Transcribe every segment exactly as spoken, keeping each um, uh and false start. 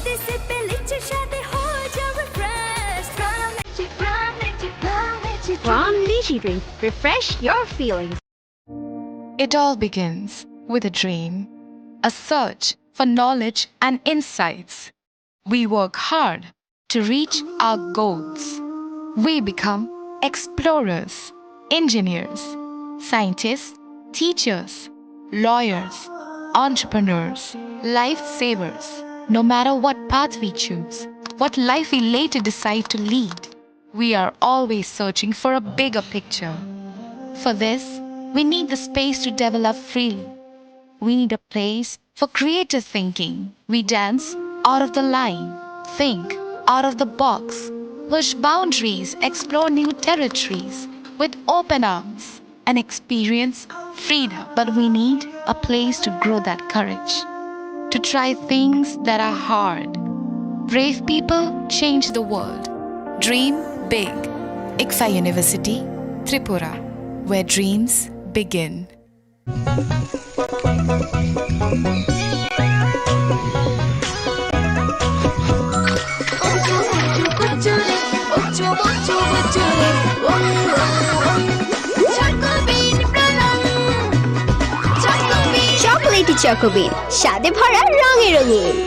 से पहले चुशाते हो जाओ refresh। From Lychee, from Lychee, from Lychee। From Lychee Drink, refresh your feelings. It all begins with a dream, a search for knowledge and insights. We work hard to reach our goals. We become explorers, engineers, scientists, teachers, lawyers, entrepreneurs, lifesavers. No matter what path we choose, what life we later decide to lead, we are always searching for a bigger picture. For this, we need the space to develop freely. We need a place for creative thinking. We dance out of the line, think out of the box, push boundaries, explore new territories with open arms, and experience freedom. But we need a place to grow that courage, to try things that are hard. Brave people change the world. Dream big. ICFAI University, Tripura, where dreams begin. Chocolatey Choco Bean, স্বাদে ভরা রঙে রঙিন।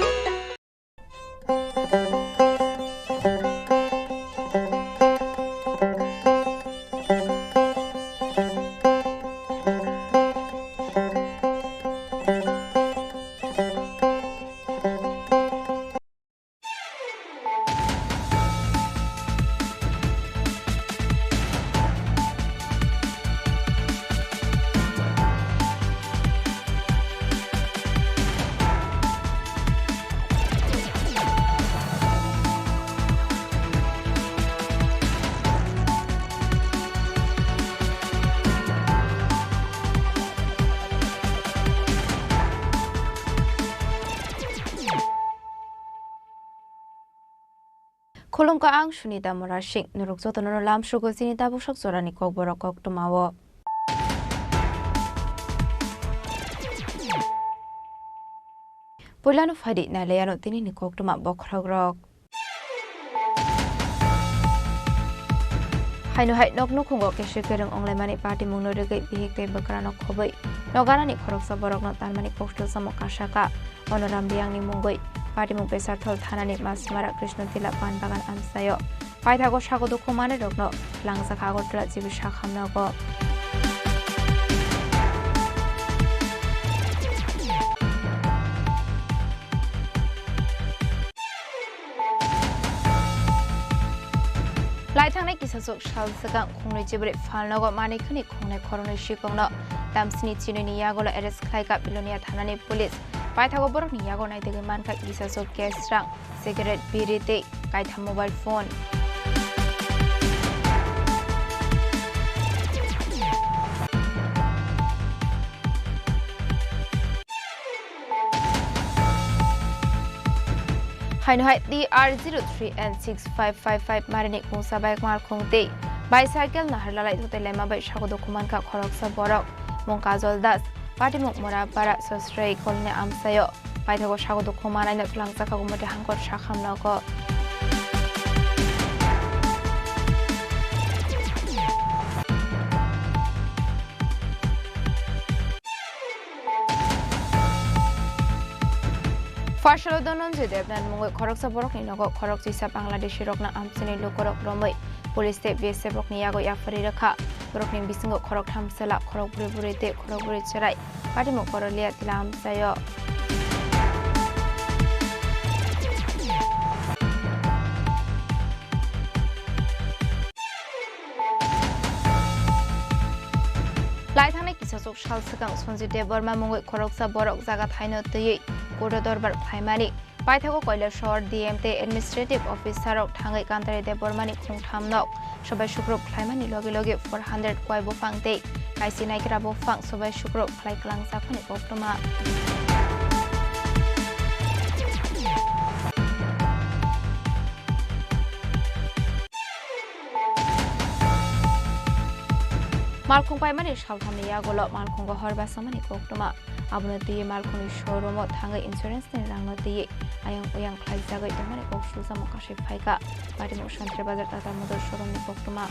Khulumkha, ang Sunita Murasing. Norok jotono lamsugo chini tabuksak jorani kokborok koktwmao. Puilano phaidi nailaiano tinini koktwma bokhorokrok. Haino hai nok nukhungo kesi kereng onglaimani patimungno rigwi bihik tei bwkrano khobwi noganani khoroksa borokno tanmani kokthel samung kasaka. Onoram Riyangni mungwi patimung Pesarthol thanani Masmara Krishnotila pan bagan amchaio. Paithago sago dukhu manwirokno twlangjakha Agartala G B sakhamnogo. Laithangnai kisasuk sal swkang khungnwi chibrwi phalnogo manwi khwnwi khungnai khoroknwi sikongno tamsini chinwini yagulo arrest khlaikha Bilonia thanani police. Paithago borokni yago naitugwi mankha kisasuk cash rang, cigarette, biri tei kaitham mobile phone. Haino hai T R zero three N six five five five marini khungsa bike malkhung tei bicycle naharlalai totoi laima bai sago dukhu mankha khoroksa borok, mung Kajol Das, patimung Murapara Sosrei kolni amchaio. Paithago sago dukhu manaino twlangjakha Gumoti hangkor sakhamnogo. Pharsalo Dhananjay Debnath mungwi khoroksa borokni nogo khorokchisa Bangladeshi rokno amchaini lukurok romwi police tei B S F rokni yago yapharwi rwkha. Borokni bisingo khoroktham chwla, khorokbrwi bwrwi tei khorokbrwi chwrai. Patimung Korolia tila amchaio. Laithangnai kisasuk sal swkang Sanjit Debbarma mungwi khoroksa borok jaga thaino twiwi court-o dorbar khlaimani. Paithago Kailasor D M tei administrative officer rok thangwi Kantari Debbarmani khungtham nok sobai sukrub khlaimani logi logi four hundred kwai buphang tei kaisi naigra buphang sobai sukrub khlai kwlangjakmani koktwma. Malkhung paimani salthamni yagulo malkhungo hor basamani koktwma. Abono twiwi malkhungni showroom-o thangwi insurance-ni rangno twiwi ayang oyang khlaijagwi tongmani kok sujamo kasui phaikha. Patimung Santri Bazar Tata Motors showroom-ni koktwma.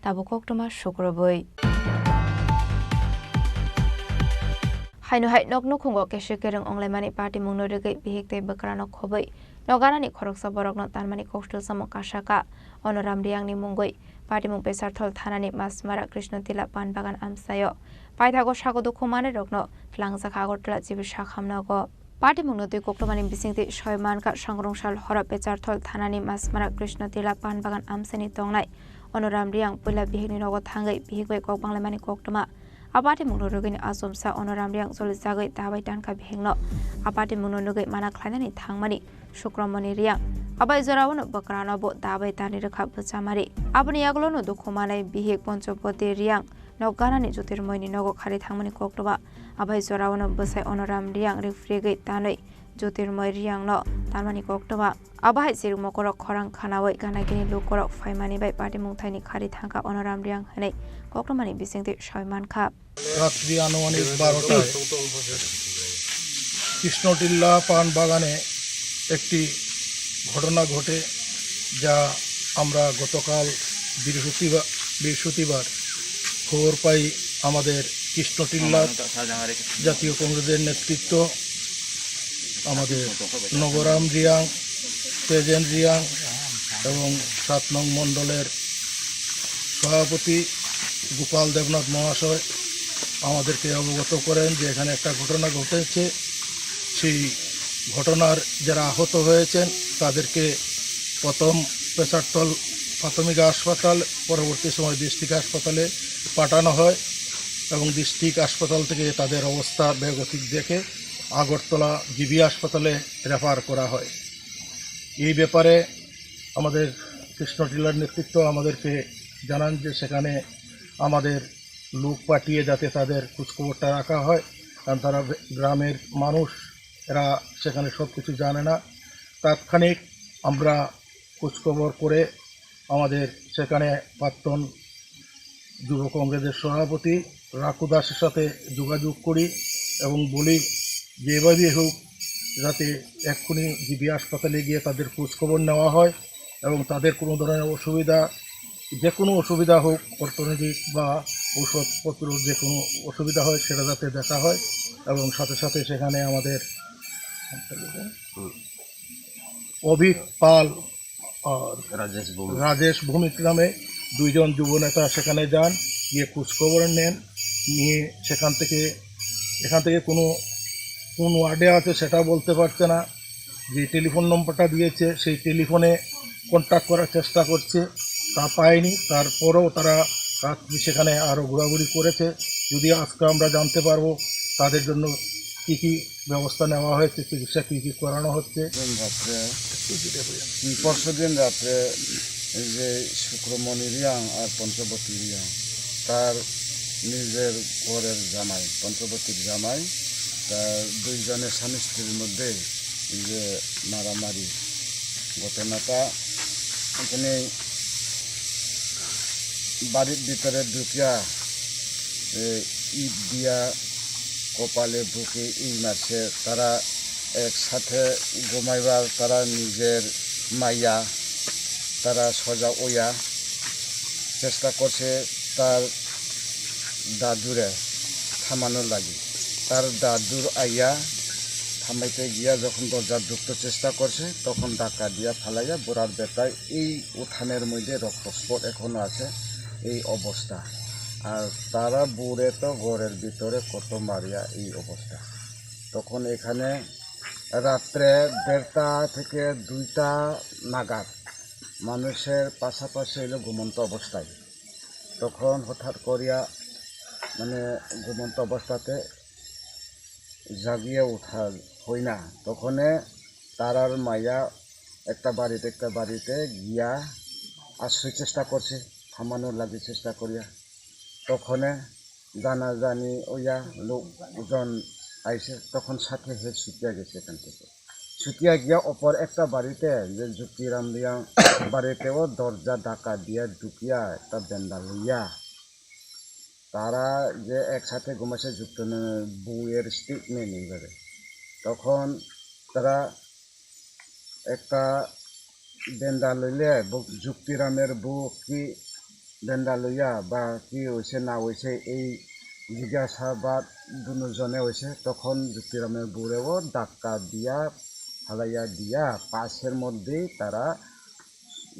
Tabuk koktwma sukrubwi. Haino hai nok nukhungo kesui kereng wnglaimani patimungno rwgwi bihik tei bwkrano khobwi nok ganani khoroksa borokno tanmani kok sujamo kasakha. Ono Ram Riyangni mungwi patimung Pesarthol thanani Masmara Krishno Tila Pan Bagan amchaio paithago sago dukhu manwirokno twlangjakha Agartala G B sakham nogo. Patimungno twi koktwmani bisingtwi soi mankha, Sangrong sal horo Pesarthol thanani Masmara Krishno Tila Pan Bagan amchaini tongnai Ono Ram Riyang puila bihikni nogo thangwi bihik bai kok banglaimani koktwma. A patimungno rwgwini achomsa Ono Ram Riyang cholijagwi dabai tankha bihikno. A patimungno nugwi mana khlainani thangmani Sukramoni Riyang. Abai joraono bwkrano bo dabai tani rwkha bwchamari. Aboni yagulono dukhu manai bihik Ponchopoti Riyang nok ganani Jyotirmoyni nogo khari thangmani koktwma. Abai joraono bwsai Ono Ram Riyang rikphirigwi tanwi Jyotirmoy Riyangno tanmani koktwma. Abo hai chirikmokorok khorang khanaui gana gini lukorok phaimani bai patimung thaini khari thangkha Ono Ram Riyang hwnwi koktwmani bisingtwi soi mankha. রাত্রি আনুমানিক বারোটায় কৃষ্ণটিল্লা পান বাগানে একটি ঘটনা ঘটে, যা আমরা গতকাল বৃহস্পতিবার, বৃহস্পতিবার খবর পাই আমাদের কৃষ্ণটিল্লা জাতীয় কংগ্রেসের নেতৃত্ব, আমাদের নবরাম রিয়াং, তেজেন রিয়াং এবং সাত নং মণ্ডলের সভাপতি গোপাল দেবনাথ মহাশয় আমাদেরকে অবগত করেন যে এখানে একটা ঘটনা ঘটেছে। সেই ঘটনার যারা আহত হয়েছেন তাদেরকে প্রথম পেশারতল প্রাথমিক হাসপাতাল, পরবর্তী সময় ডিস্ট্রিক্ট হাসপাতালে পাঠানো হয় এবং ডিস্ট্রিক্ট হাসপাতাল থেকে তাদের অবস্থা বেগতিক দেখে আগরতলা জিবি হাসপাতালে রেফার করা হয়। এই ব্যাপারে আমাদের কৃষ্ণ টিলার নেতৃত্ব আমাদেরকে জানান যে সেখানে আমাদের লোক পাঠিয়ে যাতে তাদের খোঁজখবরটা রাখা হয়, কারণ তারা গ্রামের মানুষ, এরা সেখানে সব কিছু জানে না। তাৎক্ষণিক আমরা খোঁজখবর করে আমাদের সেখানে প্রাক্তন যুব কংগ্রেসের সভাপতি রাকু দাসের সাথে যোগাযোগ করি এবং বলি, যেভাবেই হোক যাতে এক্ষুনি জিবি হাসপাতালে গিয়ে তাদের খোঁজখবর নেওয়া হয় এবং তাদের কোনো ধরনের অসুবিধা, যে কোনো অসুবিধা হোক, অর্থনৈতিক বা ঔষধপত্র যে কোনো অসুবিধা হয়, সেটা যাতে দেখা হয় এবং সাথে সাথে সেখানে আমাদের অভিক পাল আর রাজেশ ভৌমিক। রাজেশ ভৌমিক নামে দুইজন যুব নেতা সেখানে যান, গিয়ে খোঁজখবর নেন, নিয়ে সেখান থেকে, এখান থেকে কোনো কোন ওয়ার্ডে আছে সেটা বলতে পারছে না। যে টেলিফোন নম্বরটা দিয়েছে সেই টেলিফোনে কন্ট্যাক্ট করার চেষ্টা করছে, তা পায়নি। তারপরেও তারা রাত্রি সেখানে আরও ঘোরাঘুরি করেছে। যদি আজকে আমরা জানতে পারবো তাদের জন্য কী কী ব্যবস্থা নেওয়া হয়েছে, চিকিৎসা কী কী করানো হচ্ছে। দিন রাত্রে, হুম, পরশু দিন রাত্রে এই যে শুক্রমণি রিয়াং আর পঞ্চবতী রিয়াং, তার নিজের ঘরের জামাই, পঞ্চবতীর জামাই, তার দুইজনের স্বামী স্ত্রীর মধ্যে এই যে মারামারি ঘটনাটা, এখানে বাড়ির ভিতরে ঢুকিয়া, এ, ইট দিয়া কপালে বুকে এই মারছে। তারা একসাথে ঘুমাইবার তারা নিজের মাইয়া, তারা সজা ওয়া চেষ্টা করছে তার দাদুরে থামানোর লাগি। তার দাদুর আইয়া থামাইতে গিয়া যখন দরজা ঢুকতে চেষ্টা করছে, তখন ধাক্কা দিয়া ফালাইয়া বুড়ার বেটায় এই উঠানের মধ্যে রক্তস্পট এখনো আছে, এই অবস্থা। আর তারা বুড়ে তো ঘরের ভিতরে কত মারিয়া এই অবস্থা। তখন এখানে রাত্রে দেড়টা থেকে দুইটা নাগাদ মানুষের পাশাপাশি হইল ঘুমন্ত অবস্থায়। তখন হঠাৎ করিয়া মানে ঘুমন্ত অবস্থাতে জাগিয়ে উঠা হয় না। তখনে তারার মাইয়া একটা বাড়িতে, একটা বাড়িতে গিয়া আশ্রয় চেষ্টা করছে, থামানোর লাগি চেষ্টা করিয়া। তখনে জানাজানি ওইয়া লোকজন আইছে, তখন সাথে হে ছুটিয়া গেছে এখান থেকে। ছুটিয়া গিয়া অপর একটা বাড়িতে, যে যুক্তিরাম রিয়াং বাড়িতেও দরজা ধাক্কা দিয়া ঢুকিয়া একটা বেন্দা লইয়া তারা যে একসাথে ঘুমাইছে যুক্ত বউয়ের স্টেটমেন্ট এইভাবে। তখন তারা একটা বেন্দা লইলে বউ-, যুক্তিরামের বউ কি বেন্দা লইয়া বা কি হইছে না হইছে এই জিজ্ঞাসাবাদ দুজনে হইছে। তখন যুক্তিরামের বউরেও ধাক্কা দিয়া ফালাইয়া দিয়া পাশের মধ্যেই তারা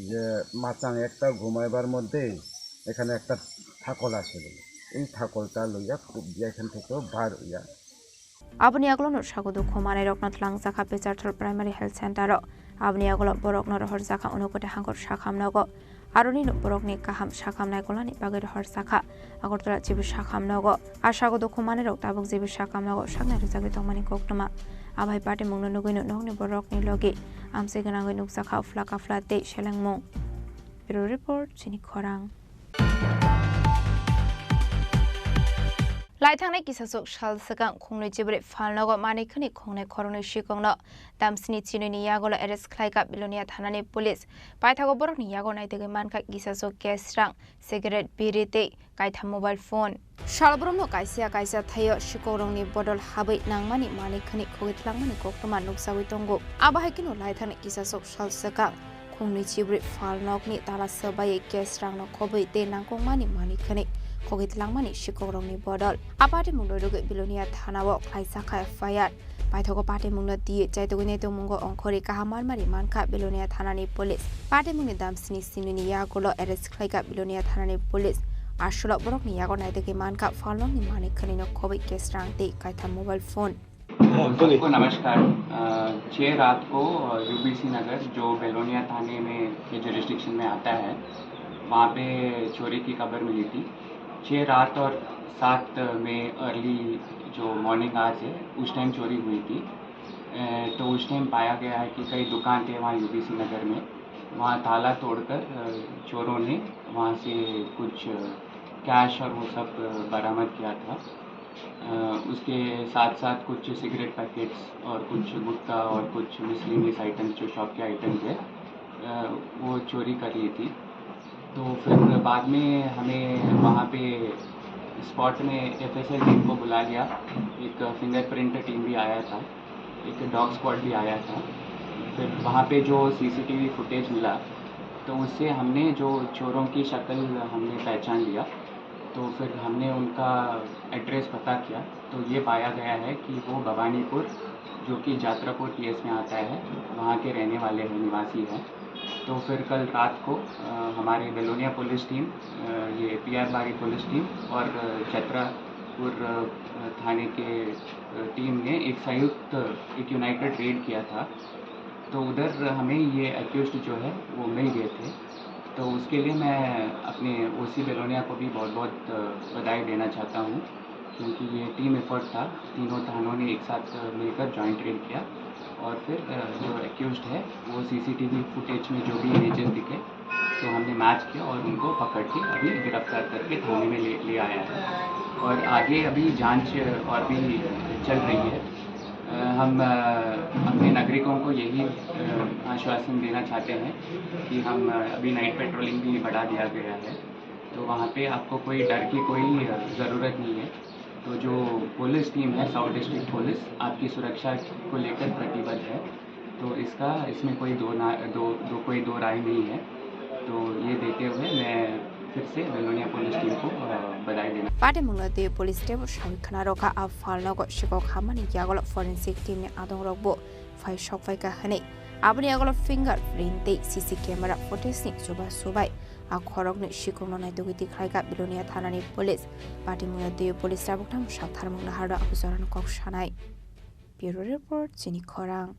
যে মাচাং একটা ঘুমাইবার মধ্যেই এখানে একটা থাকল আছে বলে, এই থাকলটা লইয়া খুব দিয়া এখান থেকে বার হইয়া। Aboni aglono sago dukhu manai rokno tlangjak kha Pecharthal Primary Health Center o. Aboni agolo borokno rohorjak kha Unakoti Hangkor sakhamnogo. Aroni no borokni kaham sakham naikolnani bagwi rohorjak kha Agartala G B sakhamnogo. A sago dukhu manai rok tabuk G B sakhamnogo saknai rwjagwi tongmani koktwma. Abai patimungno nugwino nokni borokni logi amchai gwnangwi nukjak kha uphla kaphla tei selengmung. Bureau Report, Chini Khorang. Laithangnai kisasuk sal swkang khungnwi chibrwi phalnogo manwi khwnwi khungnai khoroknwi sikokno damsini chinwini yagolo arrest khlaikha Belonia thanani police. Paithago borokni yago naitugwi mankha kisasuk cash rang, cigarette, biri tei kaitham mobile phone. Salbrumno kaisa kaisa thaio sikokrokni bodol habwi nangmani manwi khwnwi khogwi tlangmani koktwma nukjagwi tongo. Abo hai kheno laithani kisasuk sal swkang khungnwi chibrwi phalnokni tala swbaiwi cash rangno khobwi tei nangkukmani manwi khwnwi khogwi tlangmani sikokrokni bodol. A patimungno rwgwi Belonia thanao khlaijak kha F I R. Paithago patimungno twiwi chaitugwi naitukmungo ongkhorwi kaham marmari mankha Belonia thanani police. Patimungni damsini simnini yagulo arrest khlaikha Belonia thanani police. Aswlok borokni yago naitugwi mankha phalnokni manwi khwnwino khobwi cash rang tei kaitham mobile phone. सबको नमस्कार। अ, छः रात को, अ, यूबीसी नगर, जो बेलोनिया थाने में के जुरिस्डिक्शन में आता है, वहाँ पे चोरी की खबर मिली थी। छः रात और सात में अर्ली जो मॉर्निंग आवर्स है, उस टाइम चोरी हुई थी। अ, तो उस टाइम पाया गया है कि कई दुकान थे वहाँ यूबीसी नगर में, वहाँ ताला तोड़कर, अ, चोरों ने वहाँ से कुछ, अ, कैश और वो सब, अ, बरामद किया था। अ, उसके साथ-साथ कुछ सिगरेट पैकेट्स और कुछ गुटखा और कुछ मिसलेनियस आइटम्स, जो शॉप के आइटम्स है, अ, वो चोरी कर ली थी। तो फिर बाद में हमें वहाँ पे स्पॉट में एफएसएल टीम को बुला लिया, एक फिंगरप्रिंट टीम भी आया था, एक डॉग स्क्वाड भी आया था। फिर वहाँ पे जो सीसीटीवी फुटेज मिला, तो उससे हमने जो चोरों की शक्ल हमने पहचान लिया। तो फिर हमने उनका एड्रेस पता किया, तो ये पाया गया है कि वो भवानीपुर, जो कि जात्रापुर पीएस में आता है, वहाँ के रहने वाले हैं, निवासी हैं। तो फिर कल रात को, अ, हमारे बेलोनिया पुलिस टीम, अ, ये पीआर बारी पुलिस टीम और, अ, जात्रापुर, अ, थाने के, अ, टीम ने एक संयुक्त, एक यूनाइटेड रेड किया था। तो उधर हमें ये एक्यूज्ड जो है, वो मिल गए थे। तो उसके लिए मैं अपने ओसी बेलोनिया को भी बहुत-बहुत, अ, बधाई देना चाहता हूँ, क्योंकि ये टीम एफर्ट था। तीनों थानों ने एक साथ, अ, मिलकर जॉइंट रेड किया और फिर, अ, जो एक्यूज्ड है, वो सीसीटीवी फुटेज में जो भी इमेजेस दिखे, तो हमने मैच किया और उनको पकड़ के अभी गिरफ्तार करके थाने में ले, ले आया है। और आगे अभी जांच और भी चल रही है। अ, हम, अ, अपने नागरिकों को यही, अ, आश्वासन देना चाहते हैं कि हम, अ, अभी नाइट पेट्रोलिंग भी बढ़ा दिया गया है, तो वहाँ पे आपको कोई डर की कोई, अ, ज़रूरत नहीं है। तो जो पुलिस टीम है, साउथ डिस्ट्रिक्ट पुलिस, आपकी सुरक्षा को लेकर प्रतिबद्ध है। तो इसका, इसमें कोई दो ना, दो, दो, कोई दो राय नहीं है। तो ये देते हुए मैं फिर से बेलोनिया पुलिस टीम को, अ, बधाई देना। Patimungno tei police tebo sawi khna rokha a phalnogo sikok hammani yagulo forensic team ni adongrokbo phai sokphaikha hwnwi. Aboni yagulo fingerprint tei C C camera footage ni chuba chubai a khoroknwi sikokno naitugwi tikhlaikha Belonia thanani police. Patimungno tei police tabuk tamo saktharmung naharno abo jorano kok sanai. Bureau Report, Chini Khorang.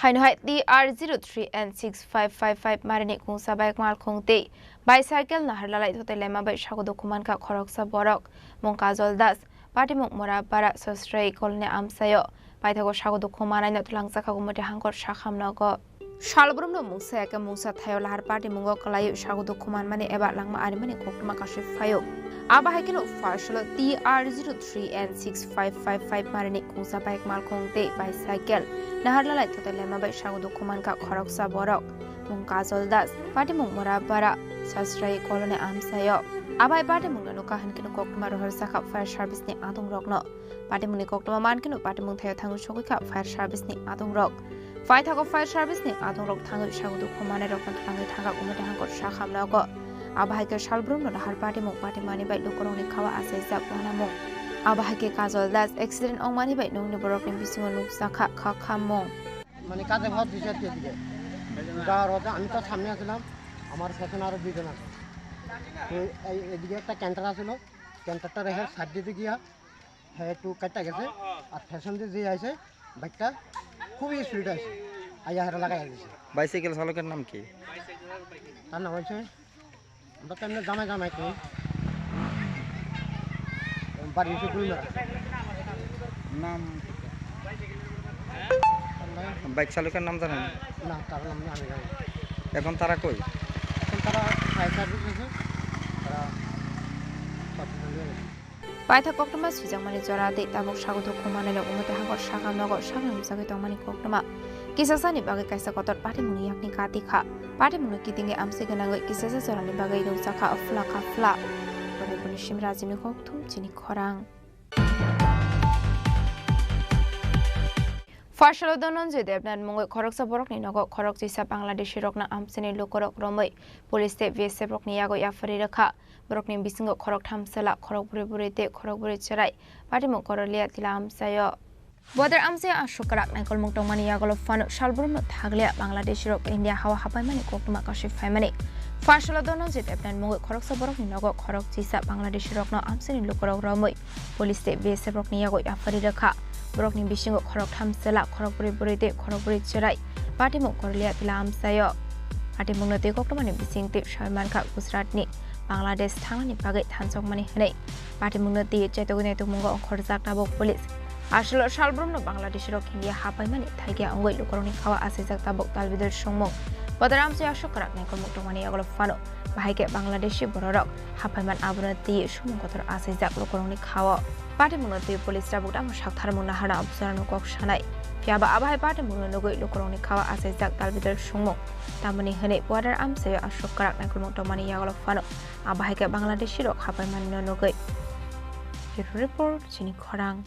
Haino hai T R zero three N six five five five marini kungsa bike malkhung tei bicycle nahar lalai thotai lema bai sago dukhu mankha khoroksa borok, mung Kajol Das, patimung Murapara Sosrei kolni amsaio paithago sago dukhu manaino twlangjakha Gumoti Hangkor sakhamnogo. Salbrumno mungsa eke mungsa thaio lahar party mungo kwlaiwi sago dukhu manmani eba langma arimani koktwma kasui phaio. Abo hai kheno pharsalo T R zero three N six five five five marini kungsa bike malkhung tei bicycle naharlalai thotai lema bai sago dukhu mankha khoroksa borok. Mung Kajol Das, patimung Morapara, Sasrai Colony amchaio. Abo hai patimungno nukha hinkhe koktwma rohorjakha fire service ni adongrokno. Patimungni koktwma mankhe patimung thaio thangwi sogwi kha fire service ni adongrok. Paithago fire service ni adongrok thangwi sago dukhu manai rokno twlangwi thangkha Umati hangkor sakhamnogo. Abo hai khe salbrumno nahar patimung patimani bai lukurokni khao achaijak uanamung. Abo hai khe Kajol Das accident wngmani bai nokni borokni bisingo nukjakha khakhammung. মানে কাজে ভাত দিছে আর কি এদিকে। যাওয়ার পথে আমি তো সামনে আছিলাম, আমার পেছনে আরো দুইজন আছে। তো এই এদিকে একটা ক্যান্টার আছিল, ক্যান্টারটা রেখে সাইড দিতে গিয়া হ্যাঁ একটু কাটটা গেছে। আর পেছন দিয়ে যে আইছে বাইকটা খুবই স্পিড আছে, আইয়া হেরা লাগাই দিছে। বাইসাইকেল চালকের নাম কি? তার নাম হচ্ছে, আমরা তো এমনি জামাই জামাই কই। বাড়ি হচ্ছে গুলমারা। নাম? বাইক চালকের নাম জানেন? না, তার নাম আমি জানি না। এখন তারা কই? এখন তারা ফায়ার সার্ভিস আছে, তারা হসপিটালে গেছে। Paithak koktwma swijakmani jora tei tabuk sago dukhu manwi rok Umati hangkor sakhamnogo saknamjagwi tongmani koktwma. Kisasani bagwi kaisa kotor patimungni yakni kati kha. Patimungno kitingwi amchwi gwnangwi kisasa jorani bagwi rwngjakha phla kha phla. Boni boni sim rajini kokthum chini khorang. Pharsalo Dhananjay Debnath mungwi khoroksa borokni nogo khorok chisa Bangladeshi rokno amchini lukurok romwi police tei B S F rokni yago yapharwi rwkha. Borokni bisingo khoroktham chwla, khorokbrwi bwrwi tei khorokbrwi chwrai patimung Korolia tila amchaio. Bodar amchaio aswk kwrak naikolmung tongmani yagulo phano salbrumno thaglia Bangladeshi rok India hao hapaimani koktwma kasui phaimani. Pharsalo Dhananjay Debnath mungwi khoroksa borokni nogo khorok chisa Bangladeshi rokno amchaini lukurok romwi police tei B S F rokni yago yapharwi rwkha. Borokni bisingo khoroktham chwla, khorokbrwi bwrwi tei khorokbrwi chwrai patimung Korolia tila amchaio. Patimungno twi koktwmani bising twi sawi mankha Gujaratni Bangladesh thangnani bagwi thansokmani hwnwi. Patimungno twi chaitogwi naitokmungo ongkhorjak tabuk police. Aswlo salbrumno Bangladeshi rok India hapaimani thaikia wngwi lukurokni khao achaijak tabuk talbidal songmung. Bodar amchaio aswk kwrak naikolmung tongmani yagulo phano bahai khe Bangladeshi bororok hapaiman abono twi sumung kotor achaijak lukurokni khao. Patimungno twi police tabuk tamo saktharmung naharna officerno kok sanai. Phiyaba abo hai patimungno nugwi lukurokni khao achaijak talbidal songmung. Tamoni hwnwi Bodar amchaio aswk kwrak naikolmung tongmani yagulo phano abo hai khe Bangladeshi rok hapaimanino nugwi. Bureau Report, chini khorang.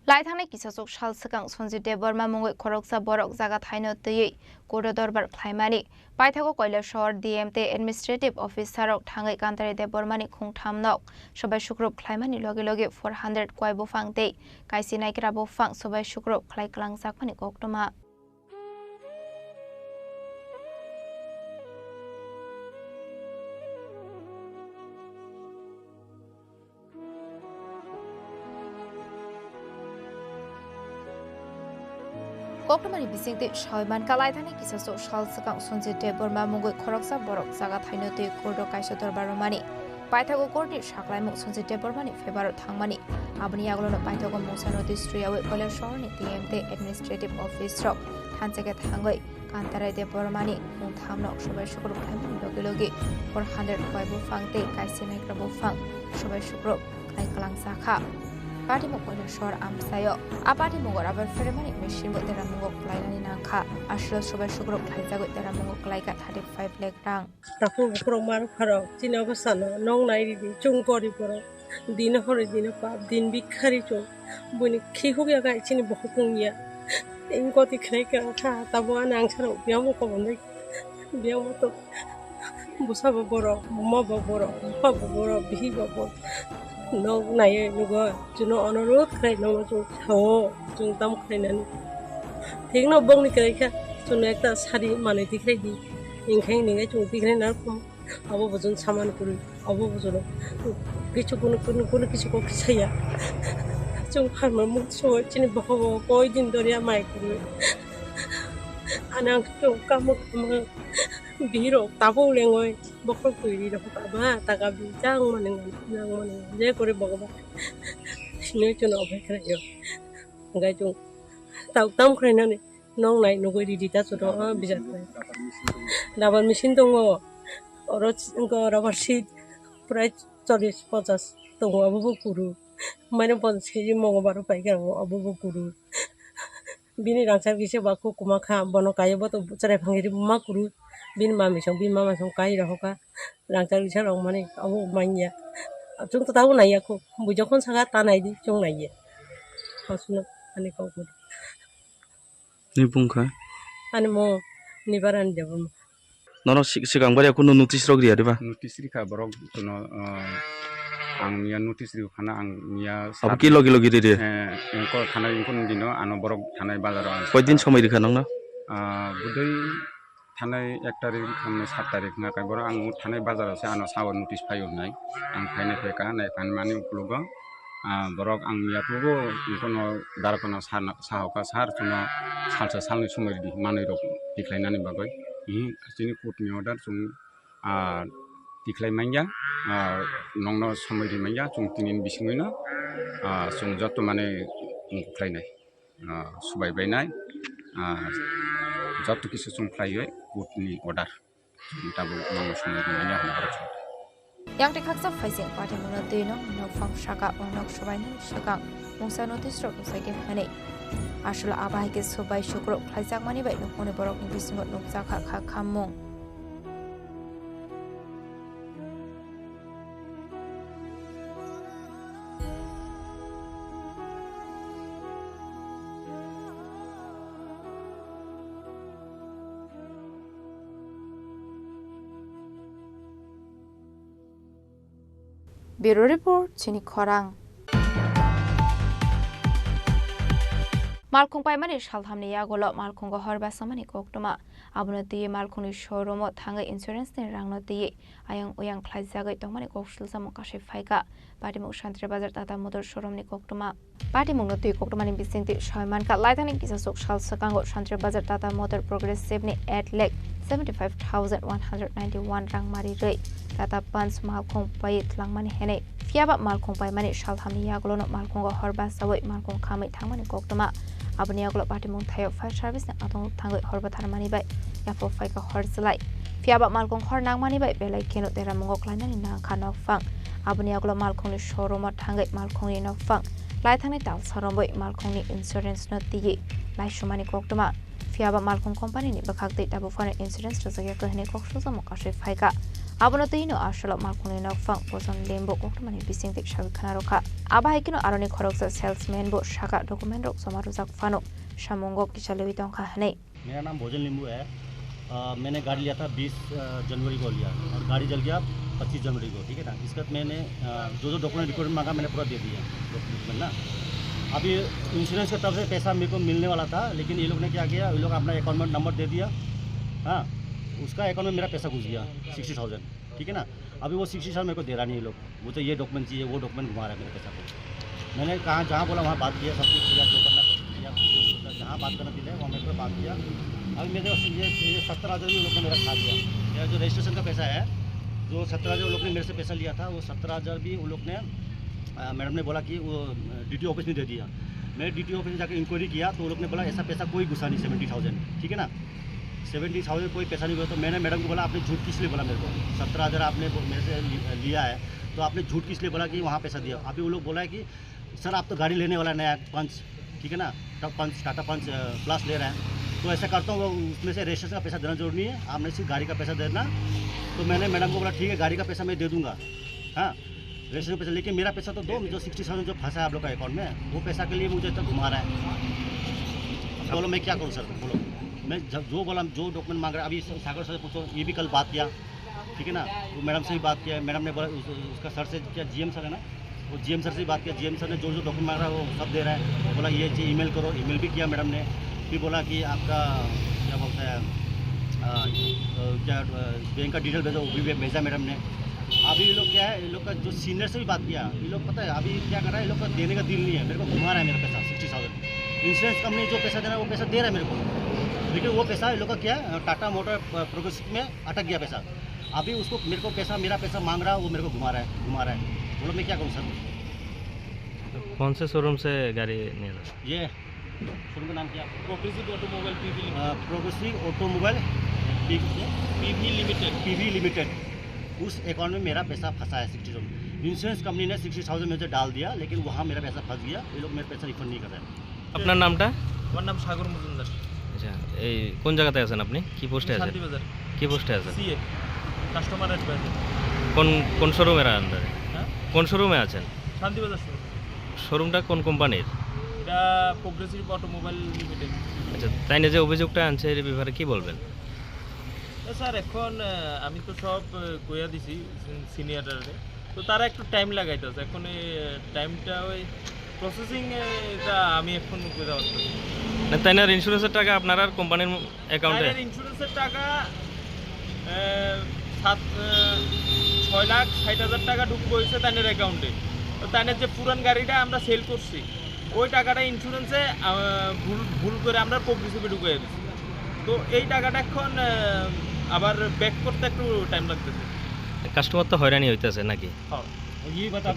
Laithangnai kisasuk sal swkang Sanjit Debbarma mungwi khoroksa borok jaga thaino twiwi court-o dorbar khlaimani. Paithago Kailasahar D M tei administrative officer rok thangwi Kantari Debbarmani khungtham nok sobai sukrup khlaimani logi logi four hundred kwai buphang tei kaisi naikra buphang sobai sukrup khlai kwlangjakmani koktwma. Koktwmani bisingtwi sawi mankha, laithani kisasuk sal swkang Sanjit Debbarma mungwi khoroksa borok jaga thaino twi court-o kaisa dorbar rwmani. Paithago court-ni saklaimung Sanjit Debbarmani favour-o thangmani. Aboni yagulono paithago mungsa notice rwyawi Kailasahar-ni D M tei administrative office rok thansa khe thangwi Kantarai Debbarmani mungthamno sobai sukrup khlaimani logi logi four hundred kwai buphang tei kaisi naikra buphang sobai sukrup khlai kwlangjakha. Patimung Kailasahar amchaio. A patimungo rubber pheremani machine bo deramungo kwlainani nangkha. Aswlo sobai sukrup khlaijagwi deramungo kwlaikha thirty five lakh rang. Takhuk bukhurok ma rwkha rok, chini obo sano, nong nai ridi, chwng gori borok, dino hori dino pap, din bikhari chwng, buini khi huk ya gai chini bokhok wng ya, tei goti khlai ka wngkha, tabuk ani angsarok biyang bo kobom bai, biyang bo to, bwsa bo borok, buma bo borok, bupha bo borok, bihi bo borok. Nok naiwi nugo, chwngno onurodh khlai nangno chwng sao, chwng tamo khlainani. Thikno bongni kwrwi kha, chwngno ekta sari manwi tikhlai di. Hinkhe hinkhe chwng tikhlai narwkha, abo bo chwng samani kwrwi, abo bo chwngno kichu kunu, kunu, kunu kichu kok saya. Chwng pharma mukso chini bokha bo koi din doriya mai kwrwi. Ani ang chwng kamo kamo bihirok tabuk lengoi. Bokhorok twi ri rok ba taka bi jang mani jang mani je kore bogoba sini chwng obai khlai o. Hwnkhe chwng tok tam khlai nani nong nai nugui ridi ta chwng o bijak khlai. Rubber machine tongo. Oro si-, wngkha rubber sheet prai chollish ponchash tongo, abo bo kuru. Mane ponchash kg mongo baro paikha, abo bo kuru. Bini rangchak kisa ba kuk kwma kha, bono kaiwi bo to chwrai phangni ri ma kuru. Bini mami song, bini mama song kai rohor kha. Rangchak kisa rok mani abo manya. Chwng to tabuk naiya kho. Bui jokhon saka ta naidi, chwng naiya. Hosno ani kok bo. Ni bung kha? Ani mo ni barani debor. Nono si-, sikang bari kunu notice rok riya diba? Notice rikha borok kuno, ah, ang miya notice rikha phano ang miya Abo sab-, ki logi logi riri? Eh, engkol thanai engkol dino ano borok thanai bazaro ang Koi din somoi rikha nongno? Ah, budui thanai ek tarik thanai sat tarik na kai borok ang thanai bazaro se ano sao notice phaio hnai. Ang phainai phaikha nai phan mani uklogo. Ah, borok ang miya phuru bono darakano sahokha, "Sir, chwngno salsa salni somoi rwdi manwi rok tikhlainani bagwi." Chini court ni order chwng, ah, tikhlai manya, ah, nongno somoi ri manya, chwng tini ni bisingwino, ah, chwng joto mane wngkukhlainai, ah, subai bainai, ah, joto kisu chwng khlaiwi court ni order. Tabuk nangma somoi rwmani ang borok. Yang tei khaksa phaising patimungno twi no nokphang saka o nok subainani swkang mungsa notice rok rwsai khe hwnwi. Aswk abo hai khe subai sukruk khlaijakmani bai nokni borokni bisingo nukjakha kha khammung. Bureau Report, chini khorang. Malkhung paimani salthamni yagulo malkhungo hor basamani koktwma. Abono twiwi malkhungni showroom-o thangwi insurance-ni rangno twiwi ayang uyang khlaijagwi tongmani kok silsamung kasui phaikha. Patimung Santri Bazar Tata Motor showroom-ni koktwma. Patimungno twi koktwmani bisingtwi sawi mankha, laithangni kisasuk sal swkango Santri Bazar Tata Motor Progressive-ni eight lakh seventy five thousand one hundred ninety one rang mari rwi Tata Punch malkhung paiwi twlangmani hwnwi. Phiyaba malkhung paimani salthamni yagulono malkhungo hor basawi malkhung khamwi thangmani koktwma. Aboni yagulo patimung thaio fire service-ni atwng thangwi hor bwtharmani bai yaphok phaikha hor chwlai. Phiyaba malkhung hor nangmani bai belai kheno deramungo klainani nangkha nokphang. Aboni yagulo malkhungni showroom-o thangwi malkhungni nokphang laithangni talsa romwi malkhungni insurance-no twiwi laisumani koktwma. Phiyaba malkhung company-ni bwkhaktwi tabuk phano insurance rwjakya kwhwnwi kok sujamo kasui phaikha. Abono twino aswlo malkhungni nokphang bojon limbo koktwmani bisingtwi sawi khna rwkha. Abo hai kheno aroni khoroksa salesman-bo sakha document-rok joma rwjak phano samungo kichaliwi tongkha hwnwi. मेरा नाम भोजन लिंबू है। अ, मैंने गाड़ी लिया था बीस, अ, जनवरी को लिया और गाड़ी जल गया पच्चीस जनवरी को, ठीक है ना। इसके बाद मैंने, अ, जो जो डॉक्यूमेंट रिक्वायरमेंट मांगा, मैंने पूरा दे दिया डॉक्यूमेंट ना। अभी इंश्योरेंस की तरफ से पैसा मेरे को मिलने वाला था, लेकिन ये लोग ने क्या किया, ये लोग अपना अकाउंट में नंबर दे दिया, हाँ, उसका अकाउंट में मेरा पैसा घुस गया सिक्सटी थाउजेंड, ठीक है ना। अभी वो सिक्सटी थाउजेंड मेरे को दे रहा नहीं ये लोग। वो तो ये डॉक्यूमेंट चाहिए, वो डॉक्यूमेंट घुमा रहा है मेरे पैसा को। मैंने कहाँ, जहाँ बोला वहाँ बात किया, सब कुछ किया, जो करना था किया, जहाँ बात करना दिला है वहाँ मेरे को बात किया। अभी मेरे को ये, ये सत्तर हज़ार भी उन लोग ने मेरा खा लिया। मेरा जो रजिस्ट्रेशन का पैसा है, जो सत्तर हज़ार उन लोग ने मेरे से पैसा लिया था, वो सत्तर हज़ार भी उन लोग ने, अ, मैडम ने बोला कि वो, अ, डीटीओ ऑफिस में दे दिया। मैं डीटीओ ऑफिस में जाके इंक्वायरी किया तो उन लोग ने बोला ऐसा पैसा कोई घुसा नहीं, सेवेंटी थाउजेंड, ठीक है ना। सेवेंटी थाउजेंड कोई पैसा नहीं बोला, तो मैंने मैडम को बोला, "आपने झूठ किस लिए बोला मेरे को? सत्रह हज़ार आपने बो-, मेरे से लि-, लिया है, तो आपने झूठ किस लिए बोला कि वहाँ पैसा दिया?" अभी वो लोग बोला है कि, "सर, आप तो गाड़ी लेने वाला है नया पंच, ठीक है ना, टा-, पंच, टाटा पंच, अ, प्लस ले रहा है, तो ऐसा करता हूँ, वो उसमें से रजिस्ट्रेशन का पैसा देना जरूरी नहीं है, आपने सिर्फ गाड़ी का पैसा देना।" तो मैंने मैडम को बोला, "ठीक है, गाड़ी का पैसा मैं दे दूँगा, हाँ, रजिस्ट्रेशन पैसा, लेकिन मेरा पैसा तो दो, जो सिक्सटी थाउजेंड जो फंसा है आप लोग का अकाउंट में, वो पैसा के लिए मुझे इतना घुमा रहा है।" अब बोलो, मैं क्या करूँ सर, बोलो। मैं जब जो बोला, जो डॉक्यूमेंट मांग रहा है, अभी सागर सर से पूछो, ये भी कल बात किया, ठीक है ना, वो मैडम से भी बात किया, मैडम ने बोला उस, उसका सर से, क्या जीएम सर है ना, वो जीएम सर से भी बात किया, जीएम सर ने जो जो डॉक्यूमेंट मांग रहा है वो सब दे रहा है। बोला ये चीज़ ईमेल करो, ईमेल भी किया मैडम ने, फिर बोला कि आपका क्या बोलते हैं, अ, अ, क्या, अ, बैंक का डिटेल भेजो, वो भी भे-, भेजा मैडम ने। अभी ये लोग क्या है, ये लोग का जो सीनियर से भी बात किया, ये लोग पता है अभी क्या कर रहा है, ये लोग का देने का दिल नहीं है, मेरे को घुमा रहा है मेरा पैसा सिक्सटी थाउजेंड। इंश्योरेंस कंपनी जो पैसा देना है वो पैसा दे रहा है मेरे को, लेकिन वो पैसा ये लोग का क्या है, टाटा मोटर प्रोग्रेसिव में अटक गया पैसा। अभी उसको, मेरे को पैसा, मेरा पैसा मांग रहा है, वो मेरे को घुमा रहा है, घुमा रहा है। बोलो, मैं क्या करूँ सर? कौन से शोरूम से गाड़ी लिया था? ये शोरूम का नाम क्या? Progressive automobile PV limited. अ, progressive automobile PV, PV limited. PV limited. उस अकाउंट में मेरा पैसा फंसा है सिक्सटी थाउजेंड। इंश्योरेंस कंपनी ने सिक्सटी थाउजेंड में से डाल दिया, लेकिन वहाँ मेरा पैसा फंस गया, ये लोग मेरा पैसा रिफंड नहीं कर रहे हैं। আপনার নামটা? আমার নাম সাগর মজুমদার। আচ্ছা, এই কোন জায়গাতে আছেন আপনি? কি পোস্টে আছেন? শান্তিবাজার। কি পোস্টে আছেন? CA, customer adviser. কোন, কোন শোরুমের আন্ডারে? হ্যাঁ? কোন শোরুমে আছেন? শান্তিবাজার শোরুম। শোরুমটা কোন কোম্পানির? এটা প্রোগ্রেসিভ অটোমোবাইল লিমিটেড। আচ্ছা, তাই না, যে অভিযোগটা আনছে, এর ব্যাপারে কি বলবেন? না স্যার, এখন, আহ, আমি তো সব, আহ, কইয়া দিছি সিন-, সিনিয়ররে। তো তারা একটু টাইম লাগাইতেছে। এখন এই, আহ, টাইমটা ওই প্রসেসিং এ, এটা আমি এখন বুঝতে পারতেছি না। না, তাই না, ইন্স্যুরেন্সের টাকা আপনার আর কোম্পানির অ্যাকাউন্টে? তাইনের ইন্স্যুরেন্সের টাকা, আহ, সাত, আহ, ছয় লাখ ষাট হাজার টাকা ঢুকবো হয়েছে তাইনের অ্যাকাউন্টে। তো তাইনের যে পুরান গাড়িটা আমরা সেল করছি, ওই টাকাটা ইন্স্যুরেন্সে, আহ, ভুল, ভুল করে আমরা প্রোগ্রেসিভে ঢুকে দিচ্ছি। তো এই টাকাটা এখন, আহ, আবার ব্যাক করতে একটু টাইম লাগতেছে। কাস্টমার তো হয়রানি হইতেছে নাকি? হ্যাঁ।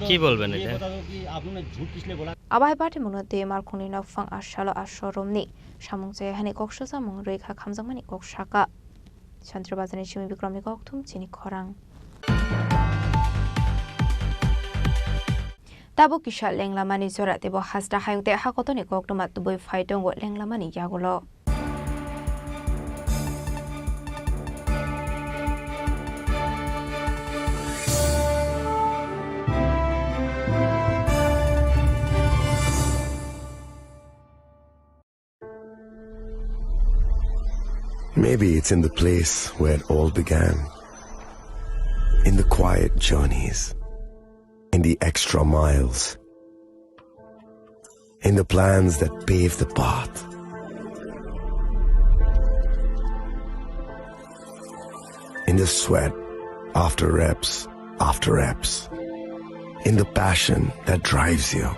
কি বলবেন এটা? Abo hai party mungno tei markhungni nokphang a salo a showroomni samung chaya hani kok swchamung rwi kha khamjakmani kok saka. Chandra Bazarni simi Bikramni kokthum chini khorang. Tabuk kisa lenglamani jora teibo hasta hayung tei hakotorni koktwma tubui phai tongo lenglamani yagulo. Maybe it's in the place where it all began. In the quiet journeys, in the extra miles, in the plans that pave the path, in the sweat after reps after reps, in the passion that drives you.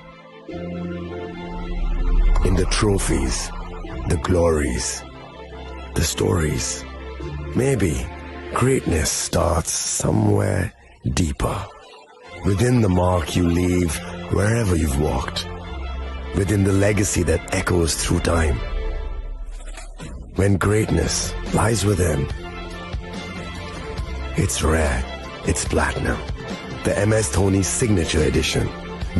In the trophies, the glories, the stories. Maybe greatness starts somewhere deeper. Within the mark you leave wherever you've walked. Within the legacy that echoes through time. When greatness lies within, it's rare, it's platinum. The M S Dhoni Signature Edition.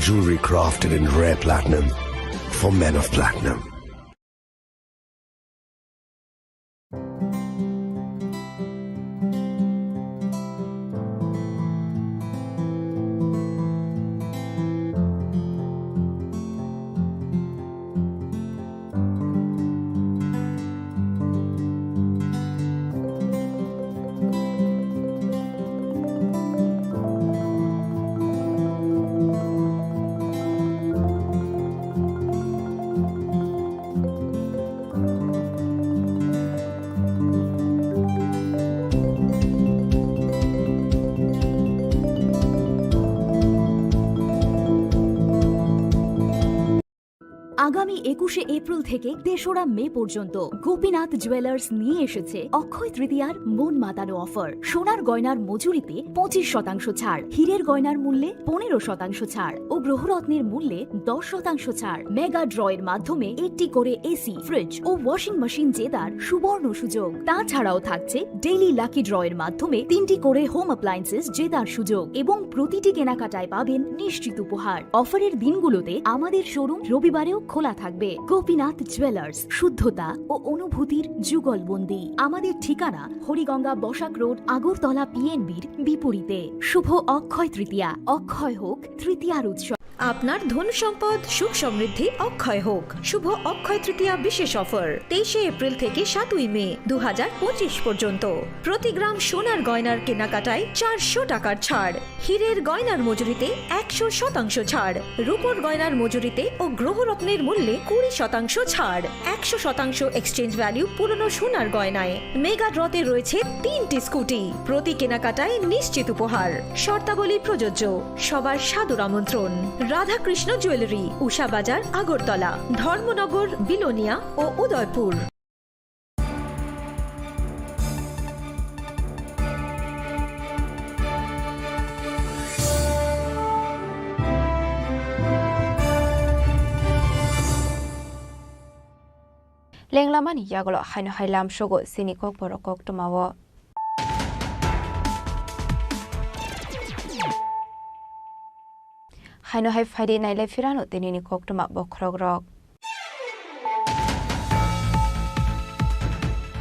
Jewelry crafted in rare platinum for men of platinum. আগামী একুশে এপ্রিল থেকে তেসরা মে পর্যন্ত গোপীনাথ জুয়েলার্স নিয়ে এসেছে অক্ষয় তৃতীয়ার মন মাতানো অফার। সোনার গয়নার মজুরিতে পঁচিশ শতাংশ ছাড়, হীরের গয়নার মূল্যে পনেরো শতাংশ ছাড় ও গ্রহরত্নের মূল্যে দশ শতাংশ ছাড়। মেগা ড্রয়ের মাধ্যমে একটি করে এসি, ফ্রিজ ও ওয়াশিং মেশিন জেতার সুবর্ণ সুযোগ। তাছাড়াও থাকছে ডেইলি লাকি ড্রয়ের মাধ্যমে তিনটি করে হোম অ্যাপ্লায়েন্সেস জেতার সুযোগ এবং প্রতিটি কেনাকাটায় পাবেন নিশ্চিত উপহার। অফারের দিনগুলোতে আমাদের শোরুম রবিবারেও খোলা থাকবে। গোপীনাথ জুয়েলার্স, শুদ্ধতা ও অনুভূতির যুগলবন্দি। আমাদের ঠিকানা হরিগঙ্গা বসাক রোড, আগরতলা পিএনবির বিপরীতে। শুভ অক্ষয় তৃতীয়া, অক্ষয় হোক তৃতীয়ার উৎসব। আপনার ধন সম্পদ সুখ সমৃদ্ধি অক্ষয় হোক। শুভ অক্ষয় তৃতীয়া বিশেষ অফার, তেইশে এপ্রিল থেকে সাতই মে দু হাজার পঁচিশ পর্যন্ত। প্রতি গ্রাম সোনার গয়নার কেনাকাটায় চারশো টাকার ছাড়, হীরের গয়নার মজুরিতে একশো শতাংশ ছাড়, রূপোর গয়নার মজুরিতে ও গ্রহরত্নের মূল্যে কুড়ি শতাংশ ছাড়, একশো শতাংশ এক্সচেঞ্জ ভ্যালু পুরনো সোনার গয়নায়। মেগা ড্রতে রয়েছে তিনটি স্কুটি, প্রতি কেনাকাটায় নিশ্চিত উপহার। শর্তাবলী প্রযোজ্য। সবার সাদর আমন্ত্রণ। রাধাকৃষ্ণ জুয়েলারি, উষা বাজার, আগরতলা, ধর্মনগর, বিলোনিয়া ও Udaipur. Lenglamani yagulo haino hai lamsogo chini kokborok koktwmao. Haino hai phaidi nailai phirano tinini koktwma bokhorokrok.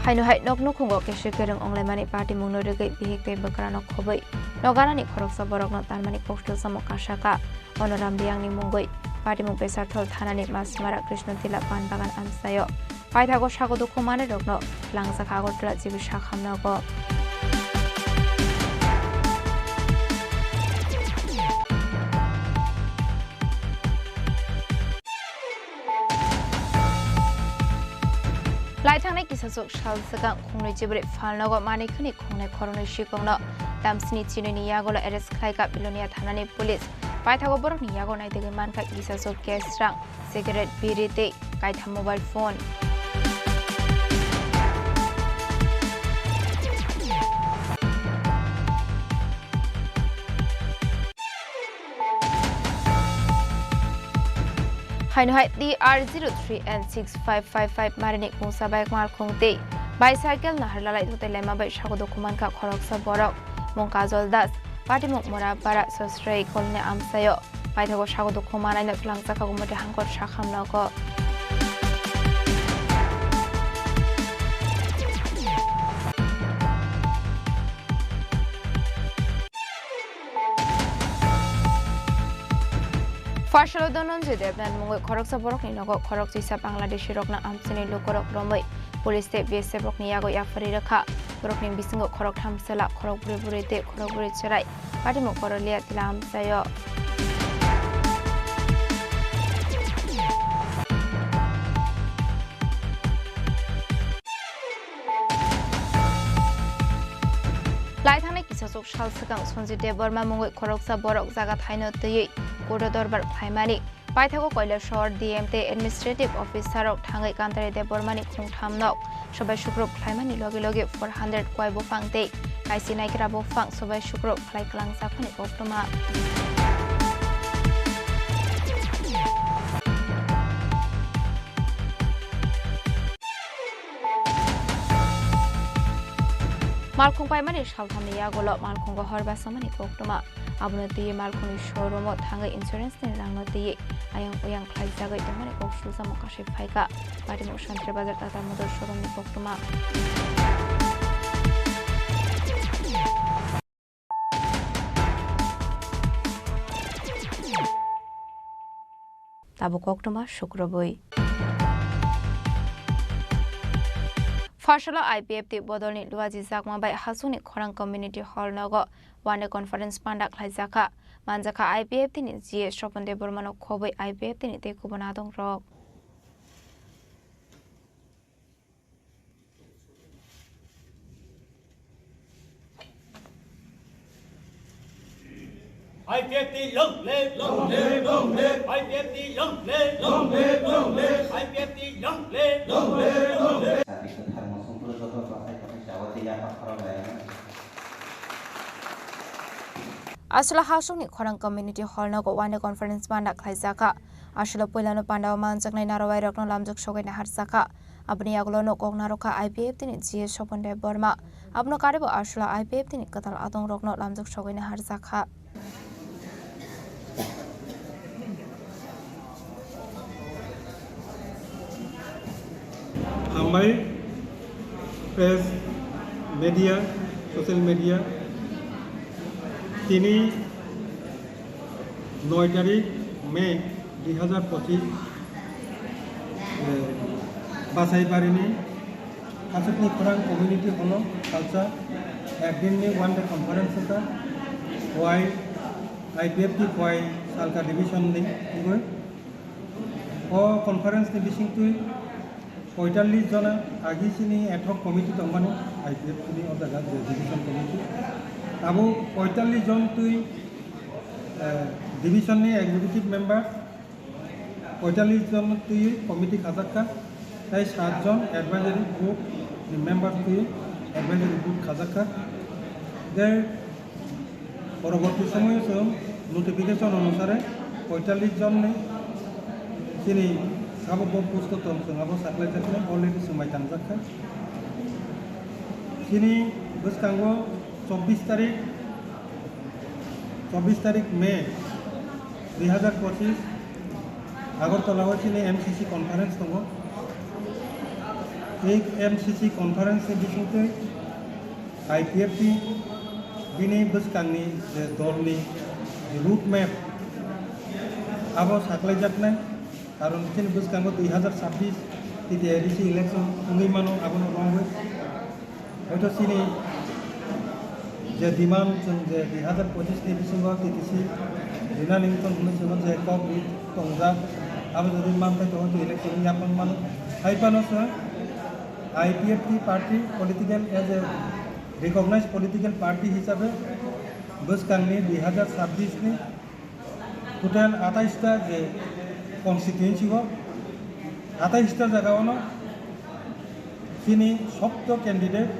Haino hai nok nukhungo keswi kereng onglaimani patimungno rwgwi bihik tei bwkrano khobwi noganani khoroksa borokno tanmani kokthel samung kasaka. Ono Rambiangni mungwi patimung Pesarthol thanani Masmara Krishnotila Pan Bagan amchaio. Paithago sago dukhu manwirokno langjakha Agartala G B sakhamnogo. Laithangnai kisachuk sal swkang khungnwi chibrwi phalnogo manwi khwnwi khungnai khoroknwi sikongno tamsini chinwini yagulo arrest khlaikha Bilonia thanani police. Paithago borokni yago naitugwi mankha kisachuk cash rang, cigarette, biri tei kaitham mobile phone. Haino hai T R zero three N six five five five marini kungsa bike malkhung tei bicycle nahar lalai totei laima bai sago dukhu mankha khoroksa borok, mung Kajol Das, patimung Murapara, Sosrei, Kolni amchaio. Paithago sago dukhu manai no twlangjakha Gumoti Hangkor sakhamnogo. Pharsalo Dhananjay Debnath mungwi khoroksa borokni nogo khorokchisa Bangladeshi rokno amchaini lukurok romwi police tei B S F rokni yago yapharwi rwkha. Borokni bisingo khoroktham chwla, khorokbrwi bwrwi tei khorokbrwi chwrai. Patimung Korolia tila amchaio. Laithangnai kisachuk sal swkang Sanjay Debbarma mungwi khoroksa borok jaga thaino twiwi court-o dorbar khlaimani. Paithago Kailasahar D M tei administrative officer rok thangwi Kantari Debbarmani khungtham nok sobai sukrub khlaimani logi logi four hundred kwai buphang tei kaisi naikra buphang sobai sukrub khlai kwlangjakmani koktwma. Malkhung paimani salthamni yagulo malkhungo hor basamani koktwma. Abono twiwi malkhungni showroom-o thangwi insurance-ni rangno twiwi ayang uyang khlaijagwi tongmani kok sulsamung kasui phaikha. Patimung Santri Bazar Tata Motors showroom-ni koktwma. Tabuk koktwma sukrubwi. Pharsalo I P F T bodolni Luaji Chakma bai Hasungni Khorang Community Hall nogo one day conference panda khlaijakha. Manjakha I P F T ni G A Sopon Debbarmano khobwi I P F T ni tei kubun adongrok. I P F T long live, long live, long live. I P F T long live, long live, long live. I P F T long live, long live, long live. Aswla Hasungni Khorang Community Hall nogo one day conference panda khlaijakha. Aswla puilano pandao manjaknai narwai rokno lamjak sogwi naharjakha. Aboni yagulo no kok narwkha I P F T ni G A Sopon Debbarma. Abono karwi bo aswla I P F T ni kwtal adongrokno lamjak sogwi naharjakha. Hambai press, media, social media, tini noi tarik May dui hazar pochis, eh, Basaibarini Hasukni Khorang Community Hall-o salsa ekdinni one day conference wngkha, Khowai I P F T Khowai Salka Division ni wngwi. O conference ni bisingtwi poitallis jona agi chini ad hoc committee tongmani I P F T ni o jaga je division committee. Abo poitallis jon twi, eh, division ni executive member, poitallis jon twi committee khajakha, tei sat jon advisory board ni member twi advisory board khajakha. Tei Poroborti somoyo chwng notification onusare poitallis jonni chini sabo bo post tong chwng abo saklai jaknai already swmai tangjak kha. Chini bwskango chobbish tarik, chobbish tarik May Dui hazar pochis Agartala o chini M C C conference tongo. Ei M C C conference ni bisingtwi I P F T bini bwskangni je dolni road map abo saklaijaknai, karon chini bwskango dui hazar chabbish T T A D C election wngwi mano, abono romwi. Hoito chini je demand chwng je dui hazar pochis ni bisingo T T C rinani wngthang hwnwi chwngno je kok ri tongjak, abo jodi manthai tongo, hoito election yapang mano. Hai phano chwng I P F T party political as a recognized political party hisabe bwskangni dui hazar chabbish ni total atais ta je constituency o, atais ta jaga ono chini sokto candidate